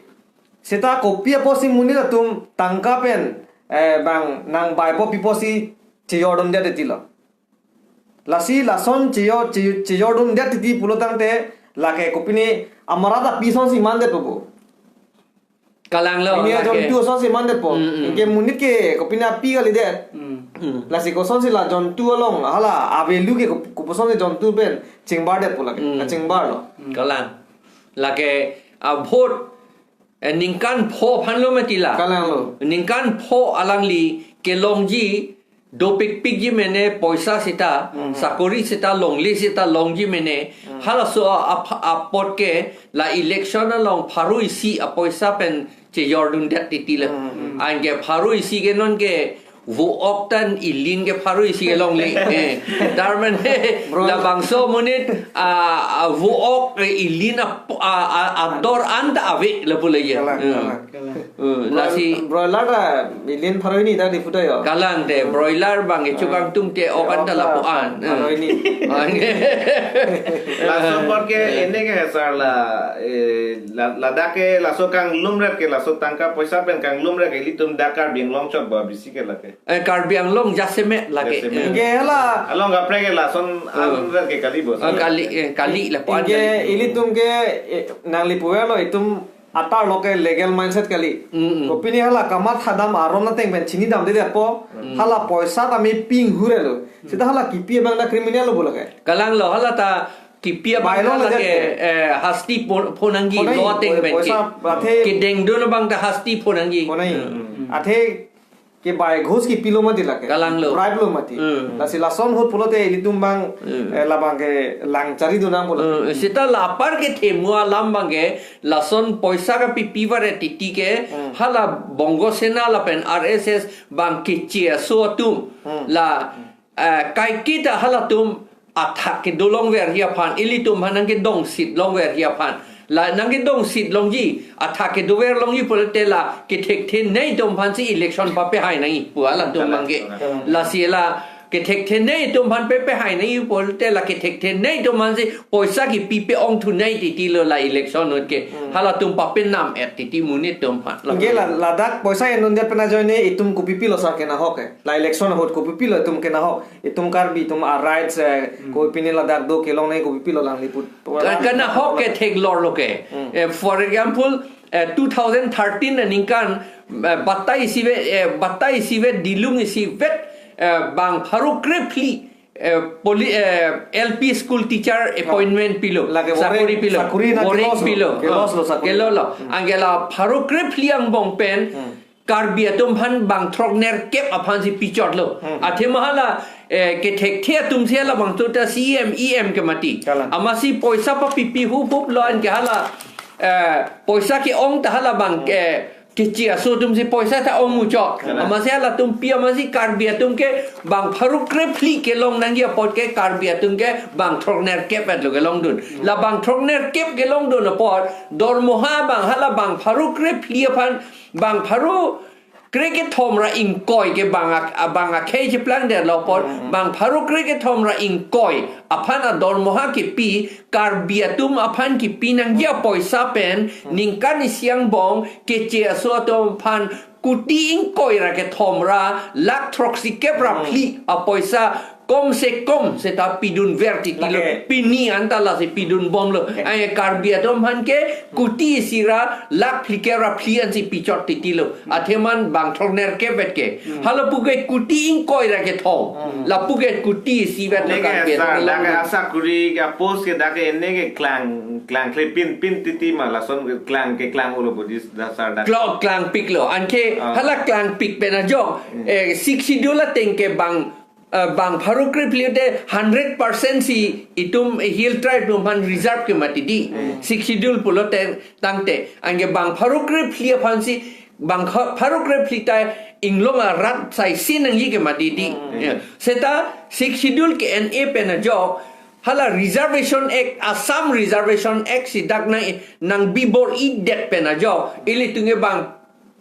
Seta kopi apotsi monit atum tangka pen, eh, bang nang baipo pi apotsi chejordundet tilo. Lasi lason chejor, che-, chejordundet titi pulo tangte lake kopine amarat api asonsi mandetpo. Kalanglo, ini lake. Ajontu asonsi mandetpo. Mm, mm. Anke monit ke kopine api kalidet. Mm. Mm. Lasi kosonsi la jontu along, hala, a value ke kop-, koposonsi jontu pen chingbardetpo lake. Mm. Kachingbarlo. Mm. Kalang. Lake, a vote, eh, ningkan pho aphan lo mati la. Kalanglo. Ningkan pho alangli kelongji, dopikpikji mene poisa seta, Mhm. sakori seta, longle seta, longji mene, Mhm. halaso a, a, apot ke la election along pharo isi apoisa pen chejordundet titi le. Mhm. Anke pharo isi ke non ke vo-ok tan ilin ke pharo isi ke longle. Eh, dar mane Bro. Labangso monit, a, a, vo-ok, eh, ilin a, a, a, ador anta ave lapu le ye. Kalang, Eh. Kalang. Eh. Lasi broiler ta million pharo hini ta Diphu ta yo. Kalang te, broiler bang e chukang tum te okan ta lapu an. Pharo hini. An. Laso apor ke ene ke sar la, eh, la, ladak ke laso kanglum ret ke, laso tangka poisa pen kanglum ret ke ilitum dak Karbi Anglong chot ba bisi ke lake. Eh, Karbi Anglong jasemet lake. Jasemet. Eh. Ke hala. Along kaprek ke lason an ret ke kali bo. Ah, kali, eh, kali lapu an. Ke kali. Ilitum ke, eh, nangli puver lo itum atar lo ke legal mindset kali. Mm, mm. Kopine hala kamatha dam aron ateng pen chini damdepo. Mm. Hala poisa ta me ping hure lo. Seta hala kipi abang ta criminal lo bo lake. Kalang lo hala ta kipi abang ta lake, eh, hasti pho-, phonangji, phonangji, lo ateng pen poisa ke. Athe kedengdun abang ta hasti phonangji. Phonangji. Mm. Athe ke bai ghus kipi lo mati lake. Kalang lo. Bribe lo mati. Mm. Lasi lason ahut pulote ilitum bang, mm, eh, labang ke lang chari dunang pulo. Mm, seta la apar ke themu alam abang ke lason poisa kapipi vare titi ke, mm, hala Bongo Sena lapen R S S bang keche aso atum, mm, la, eh, kaiketa halatum athak kedo longver hi aphan, ilitum aphan nangkedongsit longver hi aphan. La nangkedongsit longji, athak kedover longji pulote la kethekthe nei atum aphan si election papehai nangji pu halatum abang ke. Kalang. Lasi la kethekthe nei atum aphan papehai nangji pulote la kethekthe nei atum aphan si poisa kipi pe-ong thu nei titi lo la election ahut ke. Hmm. Halatum papenam et titi monit atum aphan. Anke la ladak poisa endundet pen ajoine itum kopipi lo sar kenahok ke. La election ahut kopipi lo itum kenahok. Itum Karbi atum a rights, eh, hmm, kopine ladak do kelong nei kopipi lo alangli put. Ka-, kanahok ke theklor lo ke. Hmm. Eh, for example, eh, two thousand thirteen aningkan, eh, batai isivet, eh, batai isivet, dilung isivet, eh, bang pharo krephli, eh, poli-, eh, L P school teacher appointment pilo. Lake sakori warrant, pilo. Sakori na warrant ke-loss lo, pilo. Ke-loss lo, ah, sakori. Kelo lo. Hmm. Anke la pharo krephli angbong pen, hmm, Karbi atum aphan bang throknerkep aphan si pichot lo. Hmm. Athema hala, eh, kethekthe atum si hala bang tuta C E M, E M ke mati. Kalang. Amatsi poisa papipi hup hup lo anke hala, eh, poisa ke-ong ta hala bang, eh, keche aso atum si poisa ta ong muchot. Kalang. Amatsi halatum pi amatsi Karbi atum ke bang pharo krephli kelong nangji apot ke Karbi atum ke bang throknerkep et lo kelongdun. Hmm. La bang throknerkep kelongdun apot dormoha bang hala bang pharo krephli aphan bang pharo krekethom ra ingkoi ke bang ak-, bang akhei cheplangdetlo apot, hmm, bang pharo krekethom ra ingkoi aphan adormoha kipi Karbi atum aphan kipi nangji apoisa pen, hmm, ningkan isi angbong keche aso atum aphan kuti ingkoi ra kethom ra lakh throksikep ra, hmm, phli apoisa kom se kom seta pidunver titi lo. Lake. Pini anta lasi pidunbom lo. Lake. Ai Karbi atum aphan ke kuti isi ra lakh phlikep ra phli ansi pichot titi lo. Athema bang throknerkep et ke. Hmm. Hala puke kuti ingkoi ra kethom. Hmm. La puke kuti isivet lo. Ene ke Karbi asa, atum dak ke along. Asakori ke apost ke dak ke ene ke klang, klangkle pin, pin titi ma lason ke klang, keklang ulo bodis dasar dak. Klo-, klangpik lo. Anke, ah, hala klangpik pen ajok. Hmm. Eh, Sixth Schedule ateng ke bang eh, bang pharo krephli te hundred percent si itum Hill Tribe atum aphan reserve ke mati di. Hmm. Sixth Schedule pulote tangte. Anke bang pharo krephli aphan si, bang kha-, pharo krephli ta inglong arat saisi nangji ke mati di. Hmm. Ya. Seta Sixth Schedule ke-en-e pen ajok, hala Reservation Act, Assam Reservation Act si dak nang, nang bibor-idet pen ajok, ilitum ke bang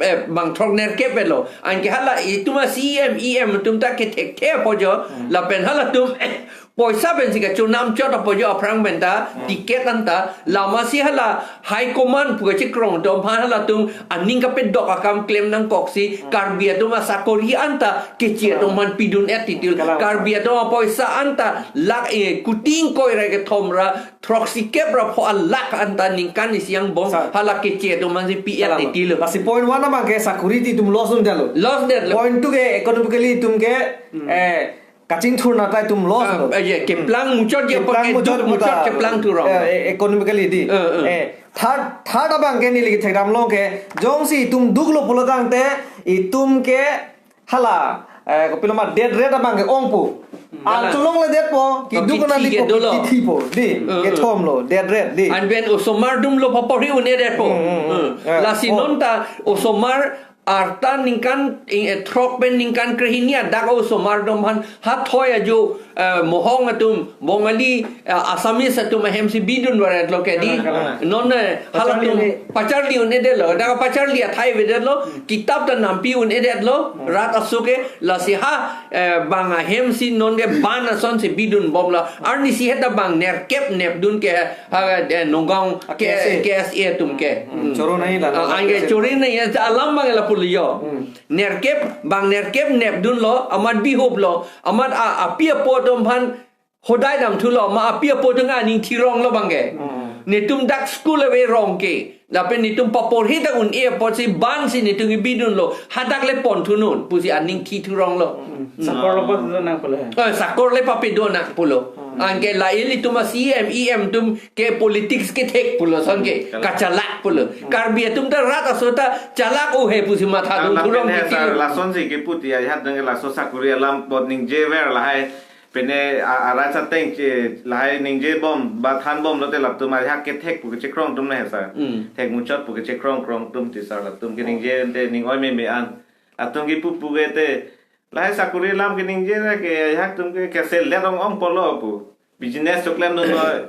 eh, bang throknerkep et lo. Anke hala itum a C E M, E M atum ta kethekthe apojo, hmm, lapen halatum, eh, poisa pensi kachonam chot apojo aphrang pen ta, hmm, ticket anta, la amatsi hala high command pu kachekrong atum aphan halatum aning kapedok akam klem nangkoksi, hmm, Karbi atum asakori anta keche, hmm, atum aphan pidun et titi lo. Kalang. Karbi atum apoisa anta lakh, eh, kuti ingkoi ra kethom ra throksikep ra pho alakh anta ningkan isi angbong, sa-, hala keche atum aphan si pi et, kalang, titi lo. Lasi point one abang ke sakori ti itum loss dundet lo. Loss det lo. Point two ke economically itum ke, hmm, eh, kachingthur nangta itum loss, ah, lo. Eh, ye, keplang muchot ye, keplang pakai muchot duk muchot, mata, keplang thurong. Eh, eh, economically di. Eh, eh. Eh, third, third abang ke neli kethekdam long ke, jongsi itum duk lo pulo tangte, itum ke hala, eh, kopilo ma death rate abang ke ong pu. Hmm. An cholongledetpo, keduk, kithi nangli ke dolo, kithi po, di, eh, eh, kethom lo, death rate, di. An pen osomar atum lo paporhi un-edetpo. Hmm, hmm, hmm. Eh, lasi oh, non ta osomar arta ningkan, eh, throk pen ningkan krehini adak osomar atum aphan hathoi ajo eh, Mohong atum, Bongali, eh, Assamese atum ahem si bidun varet lo ke di. Kalang, kalang. Non, eh, Pacharli halatum le. Pacharli un-edetlo, dak pacharli athai avedetlo, kitap ta nampi un-edetlo, rat aso ke, lasi ha, eh, bang ahem si non ke ban ason si bidun bomlo. Arnisi heta bang nerkep nepdun ke, ha, eh, Nagaon A, K S A. K S A atum ke. Hmm. Choro nahi la, Ah, la, anke K S A. Choro nahi, alam bang la pulo yo. Hmm. Nerkep, bang nerkep nepdunlo, amat bihuplo, amat a, api apo atum aphan hodai damthulo, ma api apo atum aning thirong lo bang ke. Hmm. Netum dak school ave rong ke. Lapen netum paporhi dak un-e apotsi ban si netum ibidunlo. Hadak le ponthunun, pusi aning thi thurong lo. Hmm. Sakor lo pa do nang pulo. Eh, sakor le papedo nang pulo. Hmm. Anke la ilitum a C M, E M atum ke politics kethek pulo ason ke. Hmm. Kachalak pulo. Hmm. Karbi atum ta rat aso ta chalak ohe pusi matha Alam dun thurong pen he titi sar, lo. Lasonsi kipu ti, ajahak dong ke laso sakuri alam apot ningjever lahai. Pine a, arai sateng che lahai ningjebom, ba thanbom lote latum ajahak kethek pu kechekrong atum na he sar. Hmm. Thek muchot pu kechekrong krong atum ti sar, latum ke ningje ante ning oi meme an. Latum kipu pu ke te, lahai sakuri alam ke ningje ra ke, ajahak atum ke kese let ong ong pulo pu. Business choklemdun noi.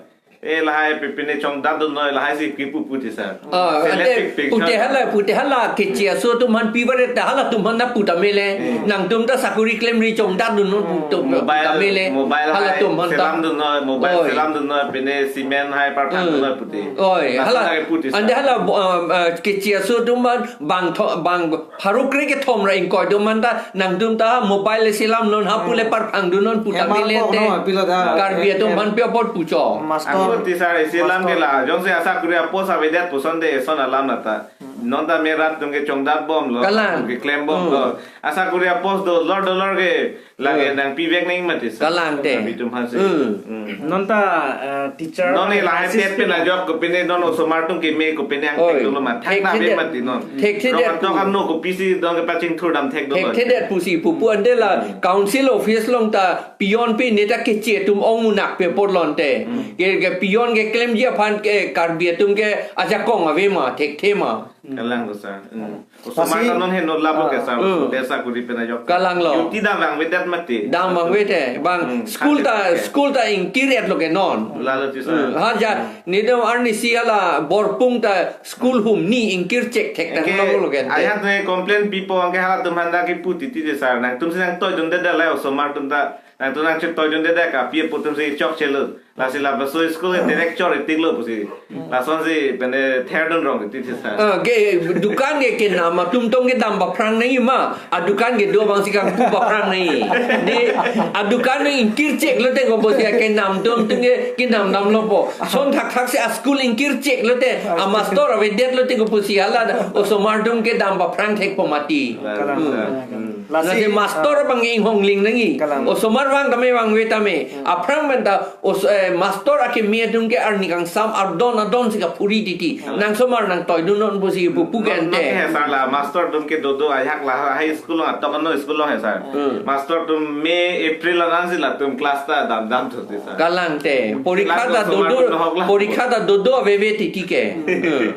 Eh, lahai pipine chongdatdun noi, lahai si kipu pu ti sar. Ah, Select ante pik pik pute sar. Hala, pute hala, keche aso atum aphan pivaret ta halatum aphan ta pu tame le. Hmm. Nangtum ta sakuri klemri chongdatdun non pu to, pu Mobile, tame le. Mobile hai Halatum aphan ta. Selamdun noi, mobile Oi. Selamdun noi, pine cement hai par thandun Hmm. noi puti. Oi, Laso hala. Lagi puti sar. Ante hala, bo-, ah, ah, keche aso atum aphan bang tho, bang pharo kre kethom ra ingkoi do man ta nangtum ta mobile le selamnon ha pu le Hmm. parphangdunnon pu ta Hemar mele pok te. No, pilo da. Karbi atum Hem- aphan pi apot pucho. Master. Aku ti sar isi alam Master. Ke la, jongsi asakuri apost avedet puson de eson alam nata. Hmm. Non ta me rat atum ke chongdatbomlo, Kalang. Atum ke klembomlo. Hmm. Asakuri apost dolor dolor ke lage Hmm. nangpivek nang mati sar. Kalang te. Karbi atum aphan si. Hmm. Hmm. Non ta, eh, teacher Non ni lahai assist tet pen pina. Ajok kopine non osomar atum keme kopine ang Oi. Thekdolo ma. Thek Thek na be thedet. Mati non. Thek thedet Rong atok pu. Ano kopisi don ke pachingthur dam thekdolo. Thek thedet pusi pupu ante la Hmm. council office along ta peon pe ne ta keche atum ong munak pe porlon te. Hmm. Ke, ke peon keklemji aphan ke Karbi atum ke ajakong ave ma, thekthe ma. Kalang ko sar. Hmm. Osomar Lasi ta non he no labo ke Ah. sar. Hmm. Desa kuri pen ajok. Kalang lo. Duty dam vangvedet mati. Dam vangve te. Bang Hmm. school ta, Thak-, school ta ingkir-et lo ke non. Lalo ti sar. Hmm. Ha ja, Hmm. Netum arnisi hala Borpung ta school hum ni ingkir chek thek ta Anke, long lo ke. Ayat ne complain pipo anke halatum aphan ta kipu titi de sar. Nangtum si nangtoidunde de la osomar atum ta. Nangtum nangchetoidunde de ka pi apo atum si chokchelo. Lasi laso school ke direct chor itik lo pusi. Lasonsi pene therdun rong titi sar. Ah, ke dukan ke kenam atum tong kedam baphrang nai ma. A dukan kedo abang si kangpu baphrang nai. Di a dukan ingkir chek lote ko pusi kenam atum atum ke kenam damlo po. Son thakthak si a school ingkir chek lote a master avedet lote ko pusi hala osomar atum kedam baphrang thek po mati. Kalang, Hmm. Kalang. Hmm. Lasi, Lasi master ah. Abang inghongling nangji. Kalang. Osomar vang tame vangve tame. Hmm. Aphrang pen ta os-, eh, master akeme atum ke arni kangsam adon adon si kaphuri titi. Hmm. Nang somar nangtoidunnon pusi pupu Non, gente. Non he sar la, master atum ke dodo ajak la high school along atok ano school along he sar. Hmm. Master atum May, April anang si latum class ta dam dam thuti sar. Kalang te. Porikha Class ta lo somar dodo, atum nohok la. Porikha ta dodo aveve titi ke. Hmm.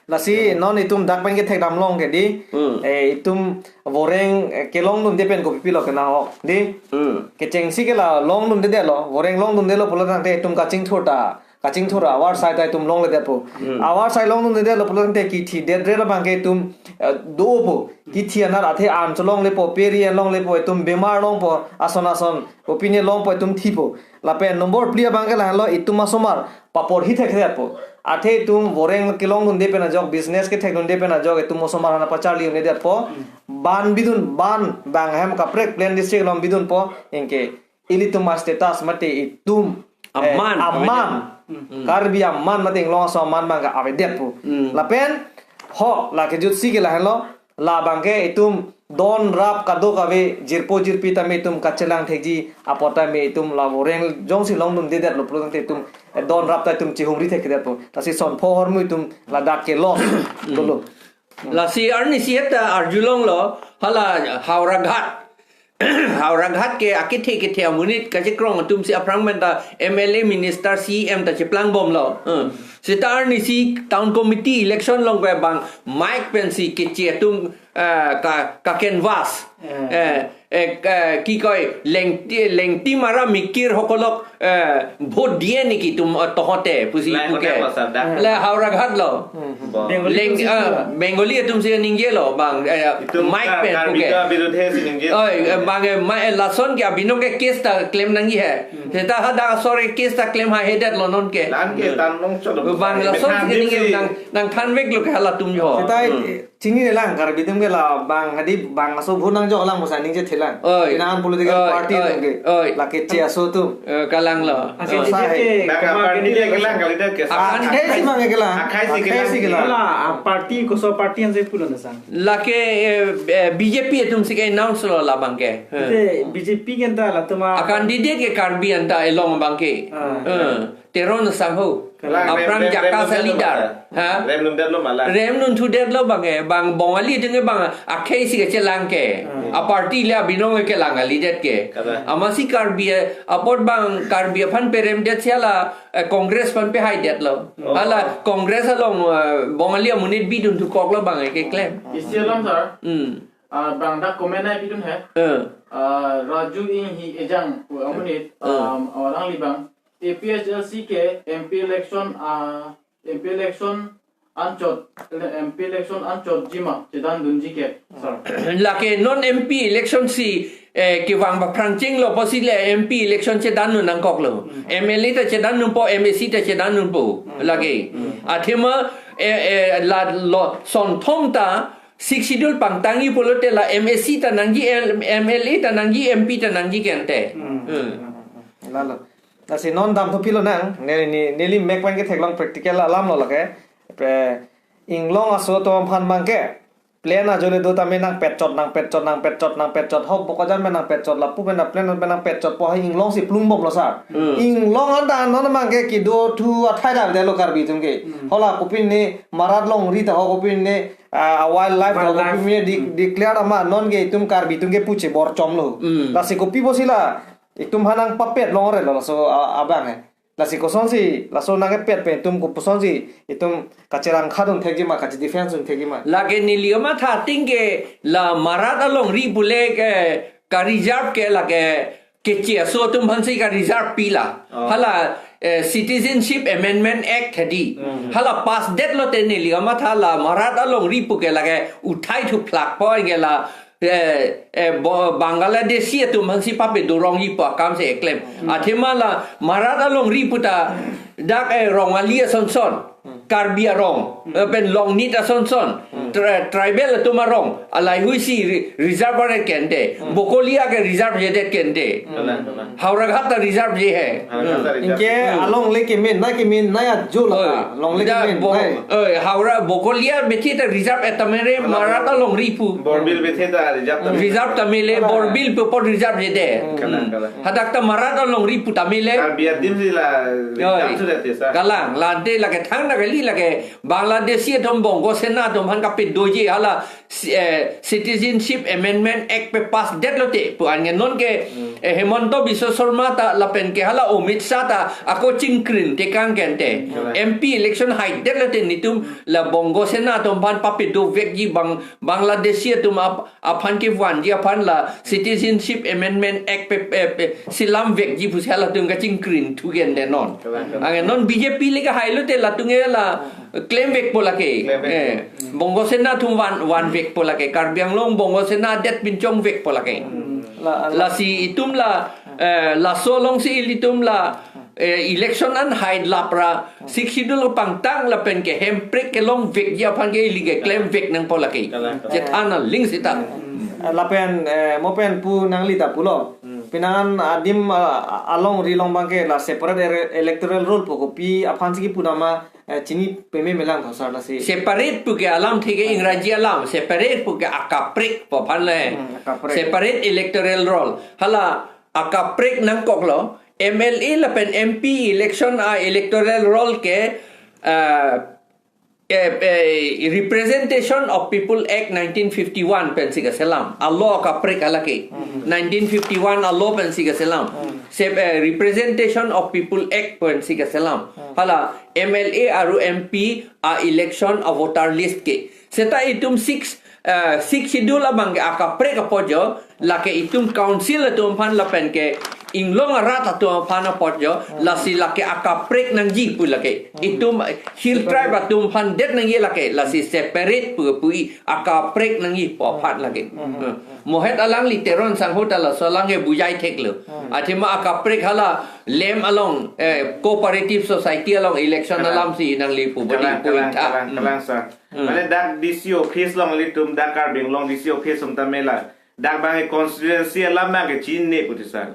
Lasi non itum dak pen kethekdam long ke di. Hmm. Eh, itum voreng, eh, kelongdunde pen kopi pilo kenang ok. Di. Hmm. Kechengsi ke la longdundedetlo, voreng longdundelo pulo tangte itum kachingthur ta. Kachingthur avar sai ta itum longledetpo. Hmm. Avar sai longdundedetlo pulo tangte kithi detre abang ke itum, eh, dopo. Kithi anar athe an cholonglepo, peri an longlepo, itum bemar longpo, ason ason, opine longpo itum thipo. Lapen number phli abang ke lahenlo itum asomar paporhi thekthedetpo. Athe itum voreng kelongdunde pen ajok, business kethekdunde pen ajok, itum osomar aphan ta pacharli un-edetpo. Hmm. Ban bidun, ban bang hem kaprek plain district along bidunpo, anke ilitum a-status mate itum, eh, Aman. Aman. Hmm. Karbi aman mate inglong aso aman abang ke avedetpo. Hmm. Lapen, ho, la kejutsi ke lahenlo, labang ke itum don rap kadokave jirpo jirpi tame itum kachelang thekji apot tame itum la voreng jongsi longdundedetlo pulo tangte itum, eh, don rap ta itum chihumri thekthedetpo. Lasi son pho hormu itum ladak ke loss dolo. Lasi arnisi heta arjulonglo hala Howraghat. Howraghat ke akethe kethe amonit kachekrong atum si aphrang pen ta M L A minister C M ta cheplangbomlo. Hmm. Seta arnisi town committee election along ke bang mike pensi keche atum eh, ka, ka canvass. Eh, eh, eh, ki koi, lengti, lengti mara mikir hokolok, eh, vote diye niki tum, eh, tohote, pusi Lang puke. Hotel lo, sir, dah. Le Howraghat lo. Hmm. Bo. Bengali Leng, atum si eh, pulo. Bengali atum si ningjelo, bang, eh, Itum Mike ka, pen Karbi puke. Ka birudhe si ningje. Oi, eh, bang, eh, ma, eh, lason ke abinong ke case ta klem nangji he. Hmm. Seta hadak asor ke case ta klem haihedet lo non ke. Lan ke tan long chot. Bang lason Than si dim ningje si. Nang, nangthanveklo ke halatum jo. Seta, Hmm. eh, Chininelang Karbi atum ke la bang hadi bang aso vote nangjoklang pusi ningjethelang. Oi. Pinangan political Oi, party oi, atum ke. Oi. Lake che aso atum. Eh, kalang lo. Akhai Oh, si sahe. Bang kama party kini dia kelang kali dia ke. Akhai si bang kelang. Akhai si Akhai kelang. Si kelang. Hala, ah, party koso party ansi pulo na sang. Lake, eh, eh, B J P atum si ke announce lo labang ke. Eh. Te B J P ke anta latum a- A candidate ke Karbi anta along bang ke. Ah. Eh. Teron sangho. Kalang, Aphrang rem, rem, jaka rem, sa rem, leader. Rem, Ha? Rem nundet lo malah. Rem nuntudet lo bang eh. Bang Bongali atum ke bang akhai si kechelang ke. Hmm. A party le abinong kelang kalidet ke. Kada. Amatsi Karbi eh, apot bang Karbi aphan peremdet si hala, eh, Congress aphan pehaidet lo. Oh. Hala Congress along, eh, Bongali amonit bidun thukok lo bang eh keklem. Isi alam sir. Hmm. Ah, bang dak comment ai pidun he. Eh. Ah, Raju Ing hi ejang pu amonit, Eh. um, alangli bang. A P H L C ke M P election, ah, M P election anchot, M P election anchotji ma, chedandunji ke, sir. Lake non M P election si, eh, kevang ba phrangcheng lo pusi le M P election chedandun nangkok lo. Hmm. M L A ta chedandunpo, M A C ta chedandunpo. Hmm. Lake. Hmm. Athema, eh, eh, la lo sonthom ta Sixth Schedule pangtangji pulote la M A C ta nangji, L-, M L A ta nangji, M P ta nangji ke ante. Hmm. Hmm. Lalo. Lasi non damthu pilonang, ne, ne, neli mek pen ketheklong practical alam lo lake. Pe inglong aso atum aphan bang ke. Plan ajo le do tame nangpetchot, nangpetchot, nangpetchot, nangpetchot. Hok bokajan pen nangpetchot, lapu pen na plan pen nangpetchotpo hai inglong si plungbomlo sir. Hmm. Inglong anta non bang ke kedothu athai damdetlo Karbi atum ke. Hmm. Hala kopine marat longri ta ho kopine, ah, wildlife ta ho Wildlife. Kopine de-, Hmm. declare ama non ke itum Karbi atum ke puche borchomlo. Hmm. Lasi kopi pusi la itum aphan nangpapet longre lo laso a-, abang eh. Lasi kosonsi, laso nangkepet pen itum koposonsi, itum kacherang khadun thekji ma, kache defense dun thekji ma. Lake neli kamatha ting ke la marat alongri pule ke ka reserve ke lake keche aso atum aphansi ka reserve pilo. Oh. Hala, eh, Citizenship Amendment Act hadi. Hmm. Hala pass detlote neli kamatha la marat alongri pu ke lake uthai thuphlakpo ke la eh, eh, bo-, Bangladeshi atum aphansi pape dorongji pu akam si eklem. Hmm. Athema la marat alongri puta dak, eh, Rongali asonson, Hmm. Karbi arong, Hmm. eh, pen Longnit asonson, Hmm. tri-, tribal atum arong, alaihui si re-, reserve aret ke ante, Hmm. Bokolia ke reserve jedet ke ante. Hmm. Kalang, kalang. Howraghat ta reserve je he. Howraghat ta Hmm. reserve. Anke Hmm. alongle kemen, na kemen, na ya jo la Oi. Longle Da kemen, bo-, nai. Oi, Howraghat Bokolia bethe ta reserve et tame le Kalang. Marat alongri pu. Borbil bethe ta reserve tame. Reserve tame le Kalang. Borbil pu apot reserve jede. Hmm. Kalang, kalang. Hadak ta marat alongri pu tame le. Karbi adim si la Oi. Reserve sudah desa. Kalang, la ante lake thangnat kali lake Bangladeshi atum Bongo Sena atum aphan kapedoji hala si-, eh, Citizenship Amendment Act pe pass detlote pu anke non ke, Hmm. eh, Himanta Biswa Sarma ta lapen ke hala Amit Shah ta ako chingkrin tekang ke ante. Hmm. M P election haidetlote netum la Bongo Sena atum aphan papedo vekji bang Bangladeshi atum ap-, aphan kevanji aphan la Citizenship Amendment Act pe, pe, pe selam vekji pusi halatum kachingkrin thu ke ante non. Kalang, kalang. Anke non B J P le kehailote latum ke la klem vekpo lake. Klem vekpo. Eh, Bongo Sena atum van, van vekpo lake. Karbi Anglong Bongo Sena adet pinchong vekpo lake. Hmm. La, la. Lasi itum la, eh, laso alongsi ilitum la, eh, election an hai lapra, Sixth Schedule pangtang lapen ke hemprek kelong vekji aphan ke ili ke klem vek nangpo lake. Kalang, kalang. Chethan aling seta. Hmm. Eh, lapen, eh, mo pen pu nangli ta pulo. Hmm. Pinangan adim, ah, alongri along bang ke la separate ele-, electoral roll pu kopi aphansi kipu nama, eh, chini peme melang tho sir lasi. Separate pu ke alamthe ke Ingraji alam, separate pu ke akaprek pu aphan le. Hmm, akaprek. Separate electoral roll. Hala akaprek nangkoklo, M L A lapen M P election a-electoral roll ke, ah, eh, eh, Representation of People Act nineteen fifty-one pensi keselam. A-law akaprek halake. Hmm. Nineteen fifty-one a-law pensi keselam. Hmm. Se, eh, Representation of People Act pensi keselam. Hmm. Hala M L A aru M P a-election a-voter list ke. Seta itum six, eh, Sixth Schedule abang ke akaprek apot jo, lake itum council atum aphan lapen ke inglong arat atum aphan apot jo, lasi lake akaprek nangji pu lake. Itum, eh, hill tribe atum aphan det nangji lake, lasi separate pu pu i akaprek nangji pu aphan lake. Hmm. Mohet alangli Teron sangho ta laso alang ke bujai theklo. Athema akaprek hala lem along, eh, cooperative society along election alam si nangli pu bodi Kalang, pu kalang, itha. Kalang, kalang, sir. Mane dak D C office along ilitum dak Karbi Anglong D C office sum ta mela. Dak abang ke constituency alam abang ke chinine pu ti, sir.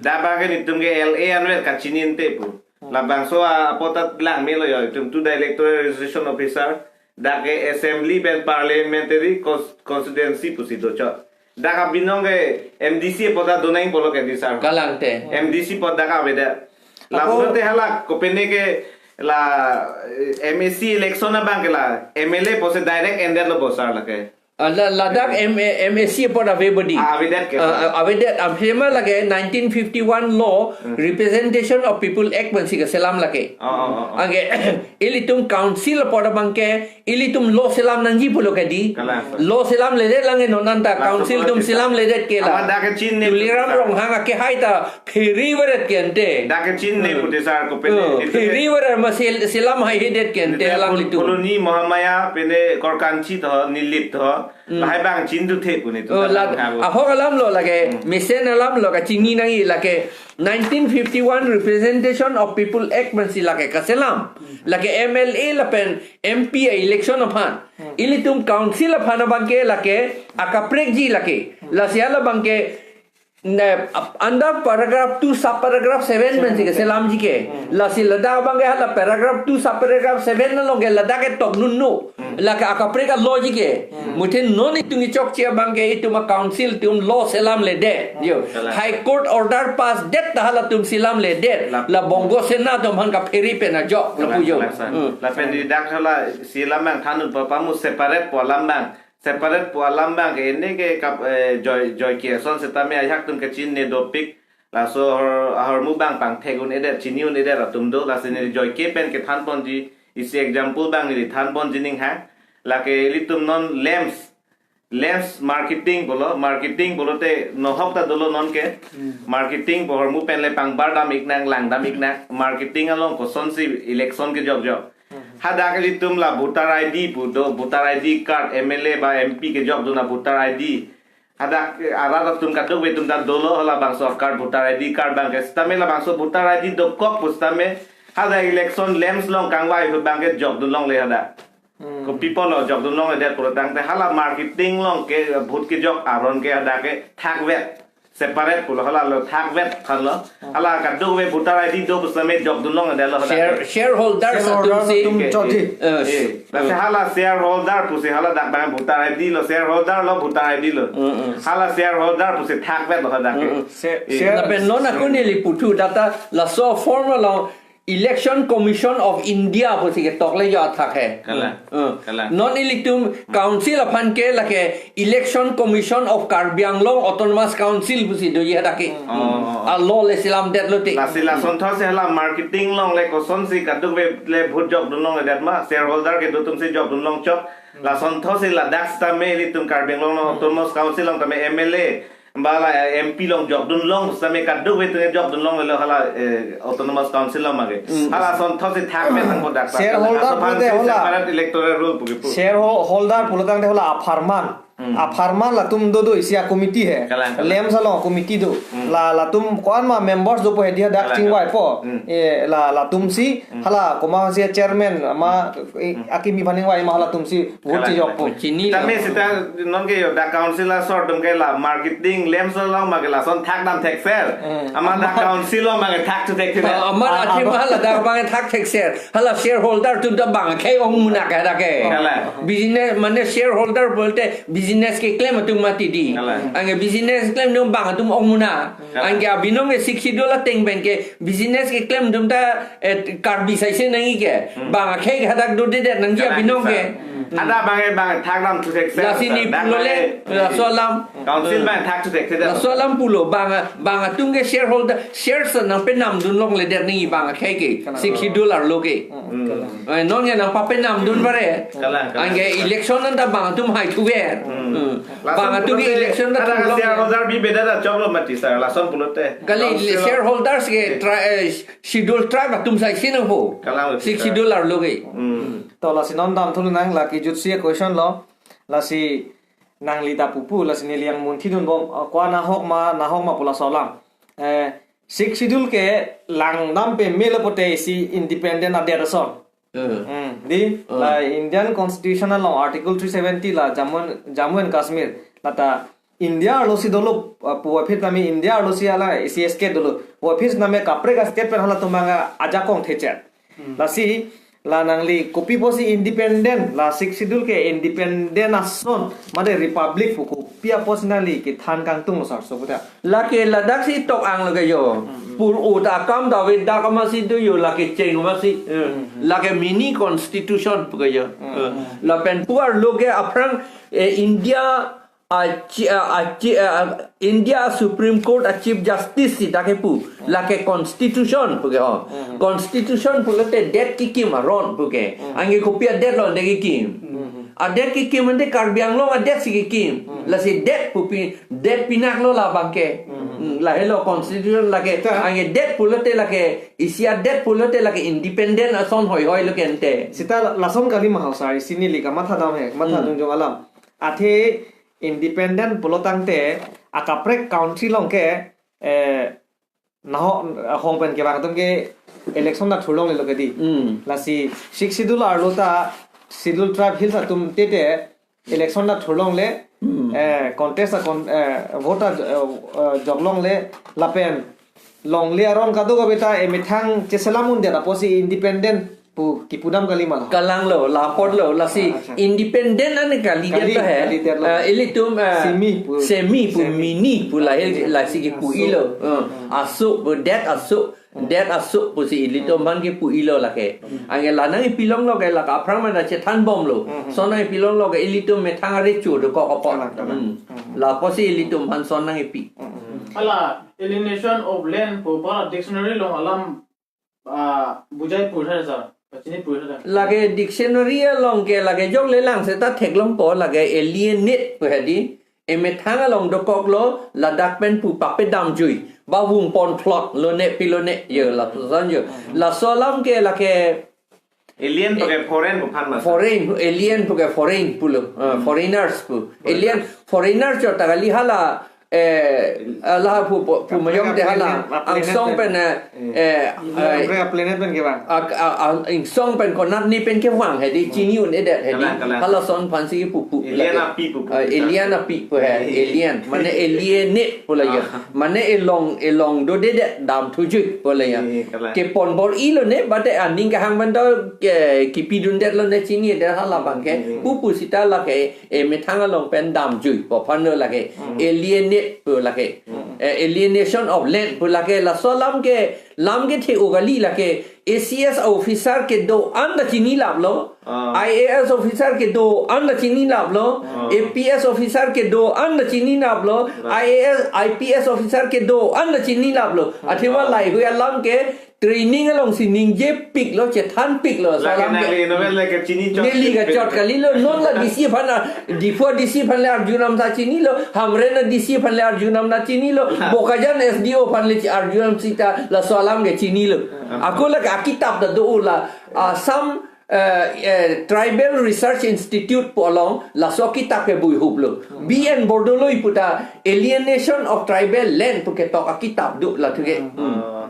Dak abang ke nelitum ke L A anvet kachinine te pu. Labangso apot ta langmelo yo, itum tu dak electoral registration officer, dak ke assembly pen parliamentary cons-, constituency pusi dochot. Dak abinong ke M D C apot ta donang pulo ke di, sir. Kalang te. M D C apot dak avedet. Apo- Lapu te hala kopine ke la, eh, M A C election abang ke la M L A apotsi direct endetlo bo, sir, lake. Ah, la, ladak M A, M A C apot ave bodi. Ah, avedet ke, sir. Ah, avedet, aphema lake nineteen fifty-one law, Representation of People Act pensi keselam lake. Oh, oh, oh, oh. Anke, ilitum council apot abang ke, ilitum law selam nangji pulo ke di. Kalang, sir. Law selamledet lang non anta, laso council atum selamledet ke la. Amat dak ke chinine Tuliram pu, sir. Ronghang akehai ta pheri veret ke ante. Dak ke chinine pu ti, sir, kopine. Oh, pheri veret ma sel-, selam haihedet ke ante alanglitum. Puloni, Mahamaya, pine Korkanchi to, Nilip to. Lahai abang chinidun the pu nelitum. Oh, la, ahok alamlo lake, mesen alamlo kachini nangji lake, nineteen fifty-one Representation of People Act pensi lake kaselam. Lake M L A lapen M P election aphan. Ilitum council aphan abang ke lake, akaprekji lake. Lasi hala abang ke, ne, ap-, under paragraph two subparagraph seven pensi keselamji ke. Lasi ladak abang ke hala paragraph two subparagraph seven along ke ladak ke tokdunlo. Lake akaprek a-law ji ke. Muthe non itum kechokche abang ke itum a-council atum law selamledet. Yo. Kalang. High Court order pass det ta halatum selamledet. Lap- La Bongo Sena atum aphan kapheri pen ajok. Kalang, lapu jo. Kalang, sir. Lapen di dak hala selam abang thanun papamu separate pu alam abang. Separate pu alam abang ke ini ke kap, eh, joi, joi ke son setame ajahak atum kachinine dopik. Laso ahor, ahormu abang pangthek un-edet, chini un-edet atum do, lasi neli joi ke pen kethan ponji, isi example abang neli than ponji ning ha. Lake ilitum non lamps, lamps marketing pulo, marketing pulote nohok ta dolo non ke. Marketing pu ahormu pen le pangbar dam-ik nang, lang dam-ik nang, marketing along kosonsi election kejokjok. Hadak ilitum la voter I D pu do, voter I D card, M L A ba M P kejokdun a-voter I D. Hadak, eh, arat atum kadokave atum ta dolo halabangso card, voter I D card abang ke. Setame labangso voter I D dokok pu setame, hadak election lamps along kangvai ahut abang ke jokdun longle hadak. Ko people lo jokdun longledet pulotangte hala marketing along ke, eh, vote kejok aron ke hadak ke thakvet. Separate pulo hala lo thakvet aphan lo. Hala kadokave voter I D do pu setame jokdun longledetlo hadak. Share, shareholders Shareholder atum si. Atum Eh, chodi. Eh, eh. Eh, lasi hala shareholder pusi hala dak abang voter I D lo, shareholder lo voter I D lo. Mm, mm. Hala shareholder pusi thakvetlo hadak ke. Mm, mm. Share-, Eh. Share- Lapen non ako neli puthu data laso form along Election Commission of India pusi ketok le jo athak he. Kalang. Eh. Kalang. Non ilitum council aphan ke lake Election Commission of Karbi Anglong Autonomous Council pusi doji hadak ke. Oh, oh, oh. A-law le selamdetlo te. Lasi lasonthotsi hala marketing along le kosonsi kadokave le vote jokdun longledet ma, shareholder kedo atumsi jokdun longchot. Lasonthotsi ladak setame ilitum Karbi Anglong Autonomous Council along tame M L A, ba la M P along jokdun long setame kadokave atum jokdun longlelo hala, eh, Autonomous Council along abang ke. Hala lasonthotsi thakme thang bodak. Shareholder Laso aphan pulote si hala. Separate electoral roll pu kipu. Shareholder pulotangte hala apharman. Hmm. Apharman latum do do isi a-committee he. Kalang, kalang. Lamps along committee do. Hmm. La, latum ko-an ma members dopo he diha dak Kalang, chingvai kalang. Po. Hmm. Eh, la, latumsi, Hmm. hala komatsi chairman ma, eh, Hmm. akimi aphan ningvai ma halatumsi vote Kalang, chejok kalang. Po. Chini Tame lo. Sita non ke yo dak council asor atum ke la marketing lamps along ma ke lason thak dam thekser. Hmm. Amat dak council along ma ke thak thu thekser. Ah, amat Ah, athema ah. Hala dak abang thak thekser. Hala shareholder atum ta bang akhei ong munak hadak ke. Kalang. Business mane shareholder pulote business keklem atum mati di. Kalang. Anke business keklem atum bang atum ong muna. Kalang. Anke abinong ke Sixth Schedule ateng pen ke business keklem atum ta, eh, Karbi saise nangji ke. Hmm. Bang akhei hadak dodedet nangji Kalang, abinong ke. Sir. Ada bang bang thak dam thu thek se. Lasi ne pulo le, laso alam. Council bang thak thu thek se. Laso alam pulo bang, bang atum ke shareholder, shares nangpenam dun longledet nangji bang akhei ke. Sixth Schedule arlo ke. Hmm. Eh, non ke nangpapenam dun bare. Kalang, kalang. Anke election anta bang atum hai thuver. Hmm. Bang atum ke election anta thulong. Shareholder bibeda ta choklo mati sir. Lason pulote. Kali council shareholders ke tri-, eh, schedule tribe atum sai sinang ho. Kalang. Sixth Schedule arlo ke. Hmm. To lasi non dam thulu nang, lake jutsi question lo. Lasi nangli ta pupu, lasi neli yang munthi dunbom, eh, ko-an ahok ma, nahok ma pu laso alam. Eh, Sixth Schedule ke langdam pamelo pote isi independent adet ason. Hmm. Hmm, di, la Indian Constitution along Article three seventy la Jammu, Jammu and Kashmir, lata India arlosi dolo, uh, puvoiphit nami India arlosi hala isi state dolo. Puvoiphit nami kaprek a-state pen halatum abang ajakong thechet. Hmm. Lasi, la nangli kopi pusi independent, la Sixth Schedule ke independent ason, mate republic pu kopi apotsi nangli kethan kangtung lo sir, so puta. Lake ladak si tok ang lake jo. Hmm. Pur uta kam David dak ama si do jo, lake cheng ama si. Eh, hmm, lake mini constitution pu ke jo. Hmm. Eh, lapen pu arlo ke aphrang, eh, India achi-, a-, achi-, a-, India Supreme Court a Chief Justice sita kepu, lake constitution pu ke ho. Hmm. Constitution pulote det kekim aron pu ke. Hmm. Anke kopi adet lo det kekim. Hmm. Adet kekim ante Karbi Anglong adet si kekim. Hmm. Lasi det pupi, det pinak lo labang ke. Hmm. Hmm, lahelo constitution lake. Sita. Anke det pulote lake, isi adet pulote lake independent ason hoi hoi lo ke ante. Sita la-, lason kali ma ho sir, isi neli kamatha dam he, matha, hmm, dunjong alam. Athe independent pulo tangte akaprek country along ke, eh, naho, hong pen kevang atum ke election ta thulonglelo ke di. Hmm. Lasi Sixth Schedule arlo ta Schedule Tribe Hills atum tete election ta thulongle, hmm, eh, contest a con-, eh, vote ta, eh, eh, joklongle lapen longle aron kadokave ta emethang cheselam undet apotsi independent pu kipudam kali ma lo. Kalang lo, lapor lo, lasi, ah, acha, independent ane kalidet, kali, lo he. Kalidet lo. Eh, ilitum, eh, semi pu. Semi pu, semi, mini pu lahel, ah, lasi kipu, aso, ilo. Eh, hmm, aso pu, det aso, hmm, det aso pusi ilitum, hmm, aphan kipu ilo lake. Hmm. Anke la nangkipilonglo ke lake aphrang mana chethan bomlo. Hmm. Lason nangkipilonglo ke ilitum methang arecho dokok apot. Kalang, kalang. Hmm. Hmm. Lapusi ilitum aphan lason nangkipi. Hmm. Hala alienation of land pu pa dictionary along alam, ah, bujai purthar sir, pachini purthar. Lake dictionary along ke lake joklelang seta theklongpo, lake alienate pu he di. Emethang along dokoklo, ladak pen pu pape damjui. Ba vung ponphlot lone pilone, ye lapuson ye. Laso alam ke lake alien pu ke foreign pu aphan ma. Foreign, alien pu ke foreign pulo, eh, foreigners pu. Alien, foreigners jo ta kali hala, eh, hala pu, pu, pu mayom te hala, angsong pen, eh, eh, eh, planet pen kevang. Ak-, a-, a-, angsong pen konat ni pen kevang he di, chini un-edet he di. Kalang, kalang. Halason aphansi pupu. Alien api pupu. Eh, alien api pu he, alien. Mane alienate pu la ya. Ah. Mane elong, elong dodedet damthujui pu la ya. Eh, kalang. Kepon bor-ilo ne, bate aning kehang pen do, eh, kipidundet lo ne chinidet hala abang ke. Hmm. Pupu sita lake, emethang along pen damjui pu aphan lo lake. Hmm. Alienate pu lake. Hmm. Eh, alienation of land pu lake, laso alam ke, lam kethe-o kali lake, A C S officer kedo-an ta chinilaplo, ah, I A S officer kedo-an ta chinilaplo, ah, A P S officer kedo-an ta chinilaplo, right, I A S, I P S officer kedo-an ta chinilaplo. Ah. Athema laihui alam ke training alongsi ningjepiklo, chethanpiklo, laso alam ke. Lake nangli novel lake chini chot. Neli kachot kalilo, non la D C aphan, Diphu D C aphan le arjunam ta chinilo, Hamren a D C aphan le arjunam ta chinilo, ah, Bokajan S D O aphan le arjunam sita laso alam ke chinilo. Ah. Ako lake akitap ta do la, Assam, eh, eh, Tribal Research Institute pu along laso akitap ke buihuplo. Hmm. B N Bordoloi puta Alienation of Tribal Land pu ketok akitap do la thu ke. Hmm. Hmm. Ah.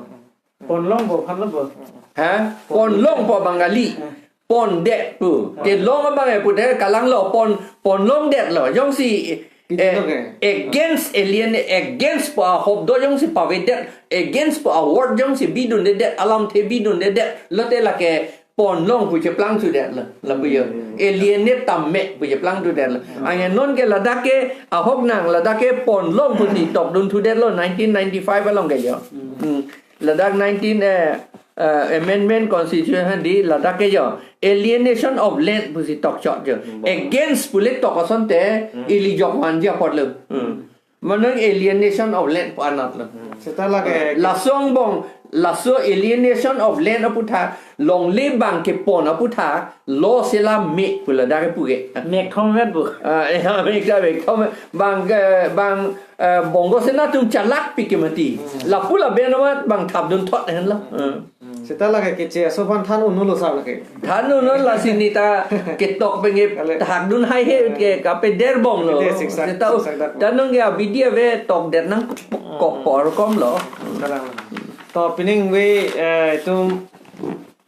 Ponlong pu aphan lo bo. Ha? Ponlong pu Bengali. Hmm. Pondet pu. Kelong abang e pu de kalang lo pon, ponlongdetlo. Jongsi, eh, against alien, against pu ahop do jongsi pavedet, against pu award jongsi bidundedet, alamthe bidundedet, lote lake ponlong pu cheplang sudetlo, lapu yo. Hmm. Alienate tame pu cheplang sudetlo. Hmm. Anke non ke ladak ke ahok nang, ladak ke ponlong pusi tokdun sudetlo nineteen ninety-five along ke yo. Hmm. Hmm. Ladak nineteen, eh, eh, amendment constitution hadi ladak ke jo, alienation of land pusi tokchot jo. Hmm. Against pule tok asonte, Hmm. ili jok vanji apotlo. Hmm. Manang alienation of land pu anatlo. Seta lake Laso angbong, laso alienation of land aputhak, longle bang kepon aputhak, lo sela me pu ladak kepu ke. Mek thom vet bu. Ah, ya, mek ta mek thom, bang ke, bang, eh, Bongo Sena atum chalak pik ke mati. Hmm. Lapu lapen amat bang thapdun thot henlo. Hmm. Seta lake keche aso aphan than unlo sa lake. Than unlo, lasi neta ketok pengen Kale. thakdun hai he ke kape der bomlo. Kape der siksak, Seta siksak dak. Tangte nonke abidi ave tok der nang kok por komlo. Kalang. To pining ve, eh, itum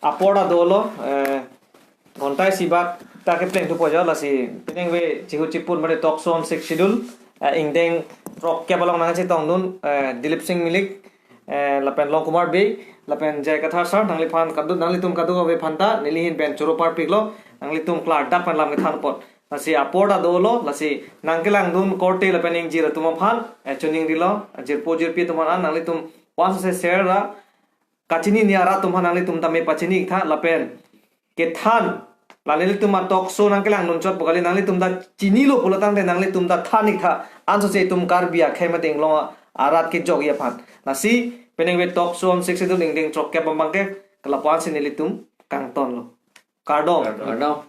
apor ta dolo, eh, ghonta isi bak ta kepleng thupo jo, lasi pining ve chihut chipun mari talk show on Sixth Schedule, eh, ingdeng throkkep along nangchetongdun, eh, Dilip Singh Milik, eh, lapen Long Kumar Bey, lapen J I Kathar sir, nangliphan kaduk, nanglitum kadokave aphanta neli ahin pen choro parpiklo, nanglitum klardak pen lam kethan apot. Lasi apor ta dolo, lasi nangkelangdun korte lapen ingjir atum aphan, eh, chuning rilo, jirpo jirpi atum aphan nanglitum once se share ra, kachini ni arat atum aphan nanglitum tame pachini tha lapen kethan, la nelitum a talk show nangkelangdun chot pu kali, nanglitum ta chinilo pulo tangte nanglitum ta than ik tha, ansose itum Karbi akhei mate inglong arat kejokji aphan. Lasi pining ve talk show on Sixth Schedule ingdeng throkkep abang ke kelapu-an si nelitum kangtonlo. Kardom. Kardom.